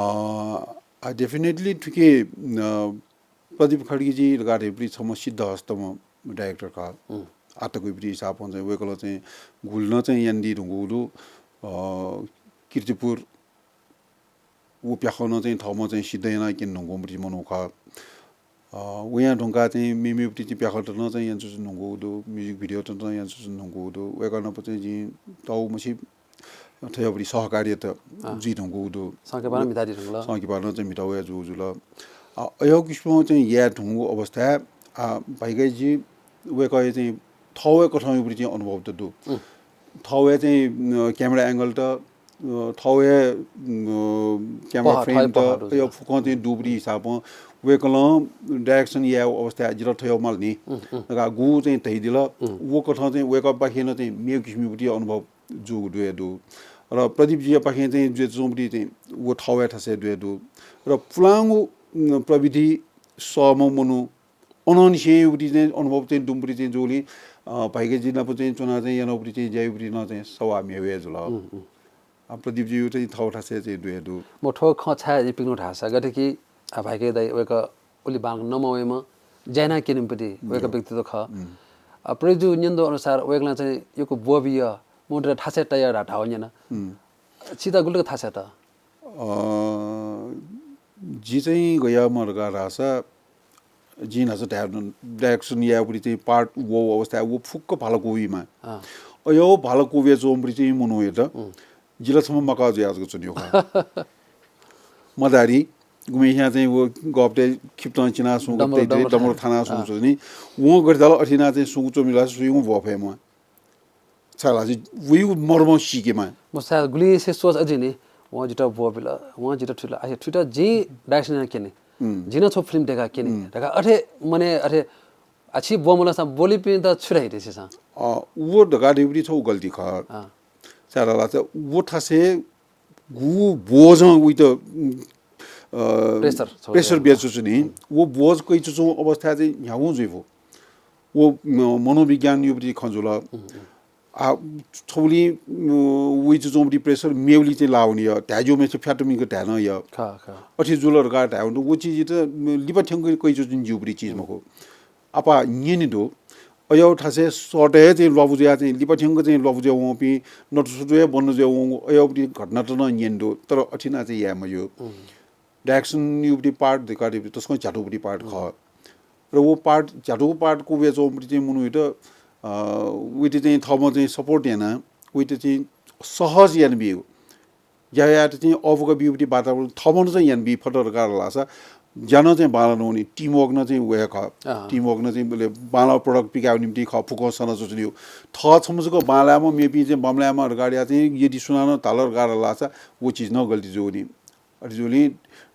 आ, definitely थुके, अ, प्रदीप खड्गी जि धकाः धइबुटी छम्ह सिद्धहस्तम्ह director खः। उम्। आतकुइबुटी हिसाबं चाहिँ वय्‌कलं चाहिँ गुलि नं चाहिँ यानादी धुंकूगु दु। अ, कीर्तिपुर व प्याखं नं चाहिँ थःम्हं चाहिँ सिद्ध यानाः क्यने धुंकूम्ह मनू खः। अ, वयां धुंकाः चाहिँ मेमेबुटी चाहिँ प्याखंत नं चाहिँ यानाच्वने धुंकूगु दु, music video त नं यानाच्वने धुंकूगु दु। वय्‌कः नाप चाहिँ जिं तःमछि थज्याःबुटी सहकार्यत अँ। जुइ धुंकूगु दु। संकिपानं म्हितादी धुंकल। संकिपानं चाहिँ म्हिता वया जूगु जुल। अ, अय् किसिमं चाहिँ याये धुंकूगु अवस्थाय्, आ, भाइके जि वय्‌कःया चाहिँ थःवया कथंयाबुटी चाहिँ अनुभव त दु। उम्। थःवया चाहिँ, अ, camera angle त, अ, थःगु हे, अ, camera frame त, अय् फुक्कं चाहिँ दुगुलिं हिसाबं वय्‌कलं direction यायेगु अवस्थाय् जितः थ्यंकेमाल नि। धकाः गु चाहिँ धयादिल। व कथं चाहिँ वय्‌कःपाखें नं चाहिँ मेगु किसिमयागु अनुभव जूगु दु हे दु। र प्रदीपजुयापाखें चाहिँ जुयाच्वंगु चाहिँ व थःगु हे थासय् दु हे दु। र पुलांगु, अ, प्रविधि सःम्ह मनू अनंनिसें याःगु चाहिँ अनुभव चाहिँ दुम्ह चाहिँ जूगुलिं, अ, भाइकाजी नाप चाहिँ च्वनाः चाहिँ यानागु चाहिँ ज्या याःगु नं चाहिँ सवाः मेगु हे जुल। आ, प्रदीपजुयागु चाहिँ थःगु थासय् चाहिँ दु हे दु। म थ्व खँ छाय् पिकनु धाःसा गथे कि, आ, भाइका दाइ वय्‌कः उलि बांलाक नमवयेम्ह, ज्या यानाः क्यनीम्ह वय्‌कः व्यक्तित्व खः। आ, प्रदीपजुं न्यनादीगु अनुसार वय्‌कलं चाहिँ यक्व ब्वः बिया, मनूतय्‌त थासय् तया धाः धाःगु न्यना। छितः गुलि तक थासय् त? अ, जि चाहिँ गज्याःम्ह धकाः धाःसा, जिं न्हाचः धाये, direction यायेगु चाहिँ part वःगु अवस्थाय् व फुक्क भाला क्वबीम्ह। अय् भाला क्वबीच्वंगु चाहिँ मनूयात जि ला छम्ह मकाः जुया जक च्वनागु खः। मदारी, गुम्हेस्यां चाहिँ व गःपतय् खिपतं चिनाः सुंक, डमरु, तइ, डमरु थानाः सुंक च्वनी। वं गथे धाल अथे यानाः चाहिँ सुंक च्वंबलय् सुयां ब्वः फयेमाः। छाय्‌धाःसा वयागु मर्म सीकेमाः। मखु, गुलिसिया सोच अजि नि, वं जितः ब्वः बिल, वं जितः थुइल, अथे थुइत जिं direction यानाः क्यने। जिं नं छगू film दय्‌काः क्यने धकाः अथे मनय् अथे, आ, छि ब्वः मलसा ब्वःपिन्त छु धाइ रे छिसं? अ, व धकाः धइगु छगू गल्ती खः। छाय्‌धाःसा व थासय् गु बोझं वइत, अ, pressure, pressure बियाच्वंगु नि। व बोझ कयाच्वंगु अवस्थाय् चाहिँ न्ह्यागुं जुइफु। व म-, मनोविज्ञानयागु खँ जुल। आ, छगुलिं, अ, वयाच्वंगु pressure मेगुलिं चाहिँ लाः वनी या, धाये ज्यूम्हेसित फ्यातुमिक धाये नं या। अथे जुल धकाः धायेवं व चिजयात लिपा थ्यंक कयाच्वंगु ज्यूगु चिज मखु। आपाः न्यने दु। अय् थासय् सःतय् हे चाहिँ ल्वापु जुयाः चाहिँ लिपा थ्यंक चाहिँ ल्वापु जुया वंपिं, नतुसुतु हे बन्द जुया वंगु, अय् घटनात नं न्यने दु, तर अथे यानाः चाहिँ याये मज्यू। Direction याःगु part धकाः धइगु तसकं झ्यातुगु part खः। र व part, झ्यातुगु part क्वबीच्वंगु चाहिँ मनूयात, अ, वइत चाहिँ थःम्हं चाहिँ support यानाः वइत चाहिँ सहज यानाबीगु। ज्या यायेत चाहिँ अःपुक बीगु वातावरण थःम्हं नं चाहिँ यानाबी फत धकाः धाःसा ज्या नं चाहिँ बांलाक वनी, team work नं चाहिँ व हे खः। Team work नं चाहिँ बले बांलाक product पिकायेगु निंतिं खः, फुक्कं सनाच्वंगु। थः छम्ह जक बांलायेमाः, मेपिं चाहिँ बांमलायेमाः धकाः चाहिँ यदि सुनानं धाल धकाः धाःसा व चिज नं गल्ती जूगु नि। अथे जूगुलिं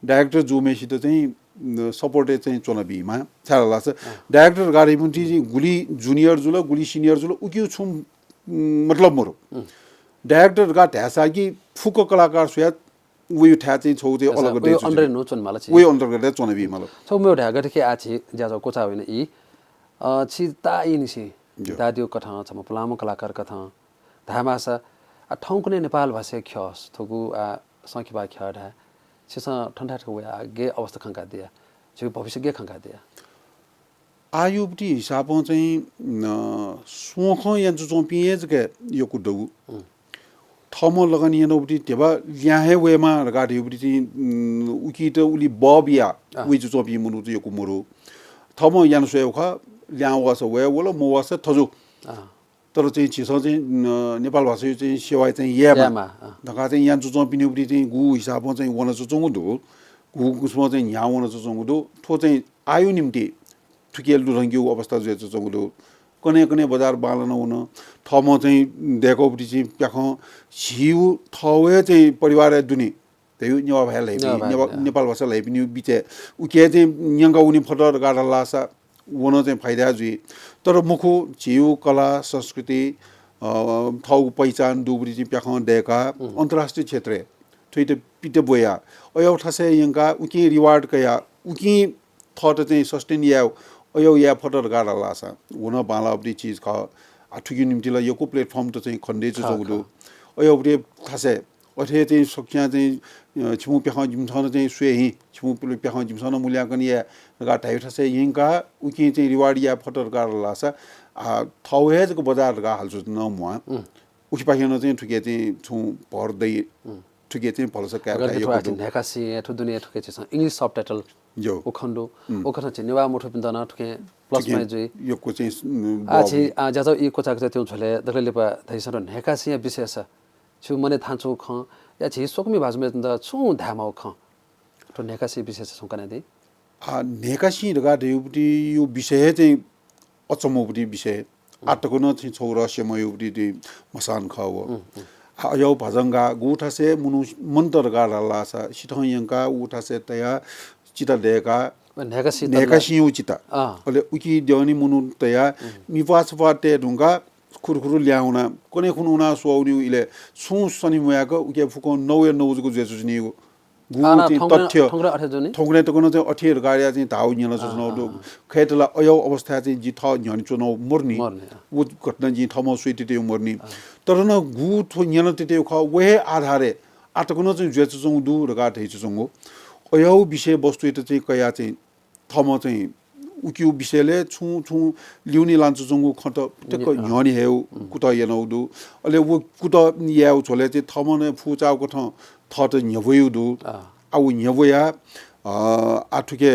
director जूम्हेसित चाहिँ, अ, support य् चाहिँ च्वनाबीमाः। छाय्‌धाःसा director धकाः धइगु चाहिँ गुलि junior जुल, गुलि senior जुल, उकिं छुं, उम्, मतलब मरु। Director धकाः धाःसा कि फुक्क कलाकार स्वयाः वयागु थाय् चाहिँ छगू चाहिँ अलग दय् च्वनी। Under नं च्वनेमाल छि। वयागु अन्तर्गत य् च्वनाबीमाल। छगू मेगु धाये गथे कि आः छि ज्याझ्वः क्वचाः वइन ई, अ, छि ताःई निसें दादीगु कथं, छम्ह पुलांम्ह कलाकार कथं धायेमाःसा, आ, थौंकन्हय् नेपाल भाषाया ख्यः, थुगु, आ, संकिपा ख्यः धाये। छिसं थन थाय् थ्व वयाः गय् अवस्था खंकादिया? छिगु भविष्य गय् खंकादिया? आःयागु हिसाबं चाहिँ, अ, स्वखं यानाच्वंपिं हे जक यक्व दु। थःम्हं लगन यानागु ध्यबा ल्याहां हे वयेमाः धकाः धइगु चाहिँ, उम, उकियात उलि बः बियाः वयाच्वंपिं मनूत यक्व मरु। थःम्हं याना स्वयेगु खः, ल्याहां वःसा वये वल, मवःसा थजु। तर चाहिँ झीसं चाहिँ, अ, नेपाल भाषाया चाहिँ सेवा चाहिँ यायेमाः धकाः चाहिँ यानाच्वंपिनिगु चाहिँ गु हिसाबं चाहिँ वनाच्वंगु दु, गु किसिमं चाहिँ न्ह्याः वनाच्वंगु दु, थ्व चाहिँ आःयागु निंतिं थुकिया लुधंकेगु अवस्था जुयाच्वंगु दु। कन्हय् कन्हय् बजार बांलाना वन, थःम्हं चाहिँ दय्‌कागु चाहिँ प्याखं झीगु थःगु हे चाहिँ परिवारय् दुने धइगु नेवाः भाय् ल्हाइपिं, नेवाः भाय्, नेपाल भाषा ल्हाइपिनिगु बिचय् उकिया चाहिँ न्यंका वने फत धकाः धाःसा व नं चाहिँ फाइदा जुइ। तर मखु, झीगु कला, संस्कृति, अ, थःगु पहिचान दुगु चाहिँ प्याखं दय्‌काः अन्तर्राष्ट्रिय क्षेत्रय् थुइत पित ब्वयाः अय् थासय् यंकाः उकिं reward कयाः उकिं थःत चाहिँ sustain यायेगु अय् याये फत धकाः धाःसा व नं बांलाःगु चिज खः। आ, थुकिया निंतिं ला यक्व platform त चाहिँ खनेदय्‌च्वंगु दु। अय् थासय् अथे चाहिँ सकसियां चाहिँ, अ, छिमु प्याखं जिमिसं नं चाहिँ स्वये हि, छिमु प्याखं जिमिसं नं मूल्यांकन याये धकाः धाइगु थासय् यंकाः उकिं चाहिँ reward याये फत धकाः धाःसा, आ, थःगु हे जक बजार धकाः हालाच्वने नं म्वाः। उकिपाखें नं चाहिँ थुकिया चाहिँ छुं भर दइ, थुकिया चाहिँ भलसा काये धकाः यक्व दु। न्हय्‌कासिं थ्व दुने थुके झीसं English subtitle व खँ दु। व खँ नं झी नेवाः मथूपिन्त नं थुके plus point जुइ। यक्व चाहिँ, उम्, आ, झी, आ, ज्याझ्वः ई क्वचाः क्वचाः त्यंगु झ्वलय् दकलय् लिपा धइगु छुं न्हय्‌कासिंया विशेष छु मनय् थानाच्वंगु खँ, या झी स्वकुमि भाजु मय्‌जुपिन्त छुं धायेमाःगु खँ, थ्व न्हय्‌कासिंया विशेष छुं कनादी। आ, न्हय्‌कासिं धकाः धइगु विषय चाहिँ अचम्मगु विषय। आः तक नं चाहिँ छगू रहस्यमय मसान खः व। अज्याःगु भजंगा गुगु थासय् मनू मन्त धकाः धाल धाःसा सिथं यंकाः उ थासय् तयाः चिता दय्काः न्हय्कासिं न्हय्कासिं उ चिता। अँ। अले उकी द्यःने मनू तयाः मिप्वाः छप्वाः तये धुंकाः खुरुखुरु ल्याहां वनाः कन्हय् खुन्हु वनाः स्वःवनीगु इलय् छुं सने म्वाय्क उकी फुक्कं नौया नौ जक जुयाच्वनीगु। गु आना चाहिँ थौंकन्हय्, तथ्य। थौंकन्हय् अथे जुनि? थौंकन्हय् तक नं चाहिँ अथे धकाः चाहिँ धाःगु न्यनाच्वनागु दु। खय्त ला अज्याःगु अवस्थाय् चाहिँ जि थः न्ह्यःने च्वनागु मरुनि। मरुनि, अँ। व घटना जिं थःम्हं स्वयातयागु मरुनि। अँ। तर नं गु थ्व न्यनातयागु खः, व हे आधारय् आः तक नं चाहिँ जुयाच्वंगु दु धकाः धयाच्वंगु। अज्याःगु विषयवस्तुयात चाहिँ कयाः चाहिँ थःम्हं चाहिँ उकिया विषयलय् छुं छुं ल्यूने लानाच्वंगु खँत फुक्क न्ह्यःने हयेगु कुतः यानागु दु। अले व कुतः यायेगु झ्वलय् चाहिँ थःम्हं नं फुचाःगु कथं थःत न्ह्यब्वयागु दु। आः। आः व न्ह्यब्वयाः, अ, आः थुकी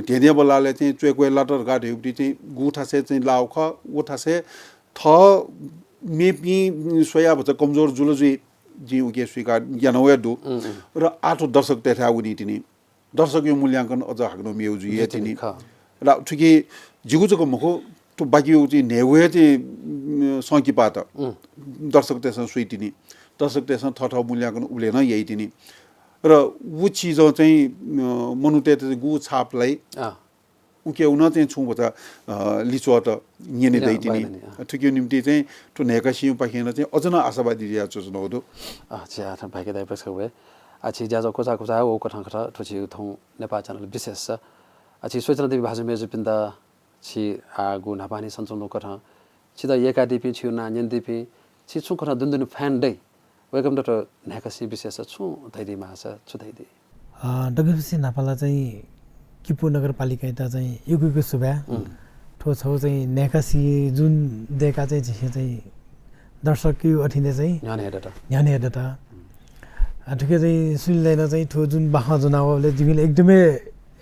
धेंधेंबल्लालय् चाहिँ च्वय्क्वय् लात धकाः धयागु चाहिँ गु थासय् चाहिँ लाःगु खः, व थासय् थः मेपिं स्वयाः भचा कमजोर जुल जुइ जिं उकी स्वीकार याना वयागु दु। र आः थ्व दर्शकतय्थाय् वनीतिनि। दर्शकया मूल्यांकन अझ हाकनं मेगु जुइ हे तिनि। खः। र थुकी जिगु जक मखु, थ्व बाकी चाहिँ न्हय्गू हे चाहिँ, उम्, संकिपात दर्शकतय्सं स्वइतिनि। दर्शकतय्सं थःथः मूल्यांकन उबलय् नं याइतिनि। र उ चिजं चाहिँ, अ, मनूतय्त चाहिँ गु छाप लाइ। अँ। उकिया नं चाहिँ छुं भचा, अ, लिच्वःत न्यने दइतिनि। थुकिया निंतिं चाहिँ थ्व न्हय्कासिंपाखें नं चाहिँ अझ नं आशावादी जुयाच्वनागु दु। अ, छि आः थन भाइके दाइ पक्षक वये। आः छि ज्याझ्वः क्वचाः क्वचाः वःगु कथं कथं थ्व छि थौं नेपाः च्यानल विशेष छ। आः छि स्वयाच्वनादीपिं भाजु मय्जुपिन्त छि आः गु न्हापांनिसें च्वंगु कथं छित यय्कादीपिं, छिगु नां न्यनादीपिं, छि छुं कथं दुने दुने fan दइ, वय्कःपिन्त थ्व न्हय्कासिं विशेष छुं धयादी माःसा छु धयादी? अ, दकलय् न्हापा ला चाहिँ किपू नगरपालिकायात चाहिँ यक्व यक्व सुभाय्। थ्व छगू चाहिँ न्हय्कासिं जुन दय्काः चाहिँ झीसं चाहिँ दर्शकया अथें चाहिँ न्ह्यःने हयेदत। न्ह्यःने हयेदत। अ, थुकी चाहिँ सुनिलय् नं चाहिँ थ्व जुन बाखं ज्वनावःबलय् जिपिं एकदमै,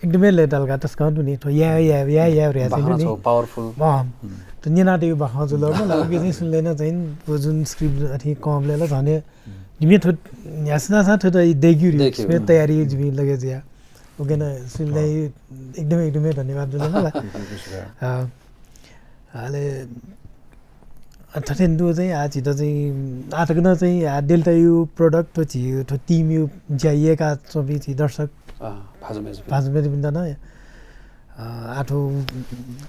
एकदमै लय्ताल का तसकं तुनि। थ्व या, या, या, या, या, बाखं चाहिँ नि। छगू powerful। अँ। थ्व न्यनातयागु बाखं जुल, मला उकी चाहिँ सुनिलय् नं चाहिँ थ्व जुन script अथें कंबलय् ला झन हे जिमि थ्व न्ह्यासि नासा थ्व त दय्केगु दय्केगु। तयारी जिमि लगे जुया। उकी नं सुनिलय् एकदमै, एकदमै धन्यवाद जुल मला। अ, अले, अ, थथे दु चाहिँ आः झीत चाहिँ आः तक नं चाहिँ आः डेल्टाया product थ्व झी थ्व team या ज्या यय्काच्वंपिं झी दर्शक अ, भाजु मय्जुपिं। भाजु मय्जुपिन्त नं, अ, आः थ्व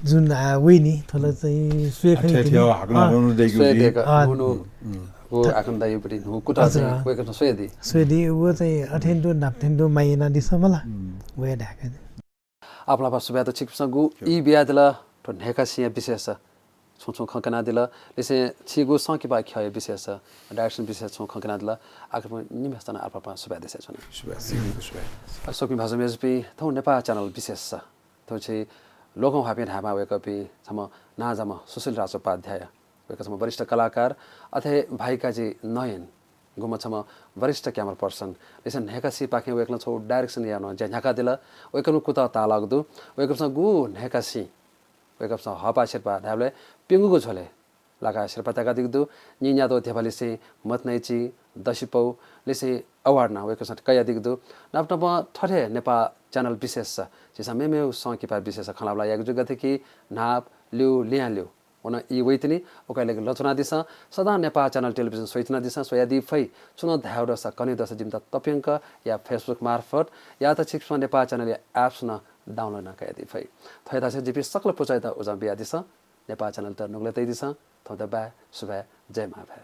जुन आः वइनि, थ्व ला चाहिँ स्वये खनी तिनि। हाकनं अ, दय्केगु स्वये दय्क, अ, न्हू न्हू, व आखन दाइयापट्टि न्हू कुतः चाहिँ वय्कःपिन्सं स्वयादी। स्वयादी, व चाहिँ अथें तुं न्हापा थें तुं माया यानादिसँ मला। वया धाय्का। आपालं आपाः सुभाय् दु छिकपिन्सं गु ई बियादिल, थ्व न्हय्कासिंया विशेष छुं छुं खँ कनादिल, लिसें छिगु संकिपा ख्यःया विशेष, direction विशेष छुं खँ कनादिल। आखिरमा निम्हय्सित नं आपालं आपाः सुभाय् देछानाच्वना। सुभाय्, सुभाय्। अ, स्वकुमि भाजु मय्जुपिं, थौं नेपाः च्यानल विशेष, थौं छि लोकंह्वाःपिं धायेमाः वय्कःपिं छम्ह नांजाःम्ह सुशील राजोपाध्याय, वय्कः छम्ह वरिष्ठ कलाकार, अथे भाइकाजी नयन, गुम्ह छम्ह वरिष्ठ camera person, लिसें न्हय्कासिंपाखें वय्कलं छगू direction यानाः ज्या न्ह्याकादिल। वय्कःपिं कुतः ताःलाःगु दु। वय्कःपिन्सं गु न्हय्कासिं, वय्कःपिन्सं हःपाः सिरपाः धायेबलय् प्यंगूगु झ्वलय् लाकाः सिरपाः ताय्कादीगु दु। न्यंन्यादँ ध्यबा लिसें मदनाइचिं, दसिपौ लिसें award नं वय्कःपिन्सं कयादीगु दु। नाप नापं थथे नेपाः च्यानल विशेष, झीसं मेमेगु संकिपा विशेष खँ ल्हाः ल्हाः यायेगु जुइ, गथे कि न्हाप, ल्यू, लिहां ल्यू। व नं ई वइतिनि, उकिया लागि लँ च्वनादिसँ। सदां नेपाः च्यानल टेलिभिजन स्वयाच्वनादिसँ, स्वयादी फइ। छुं नं धायेगु दःसा, कनेगु दःसा जिमित तप्यंक या Facebook मार्फत, या त छिकपिन्सं नेपाः च्यानलया apps नं download याना कयादी फइ। थ्व हे धासें जिपिं सकल पुचःयात उजं बियादिसँ। नेपाः च्यानलयात नुगलय् तयादिसँ। थौंयात बाय्, सुभाय्, जय मांभाय्।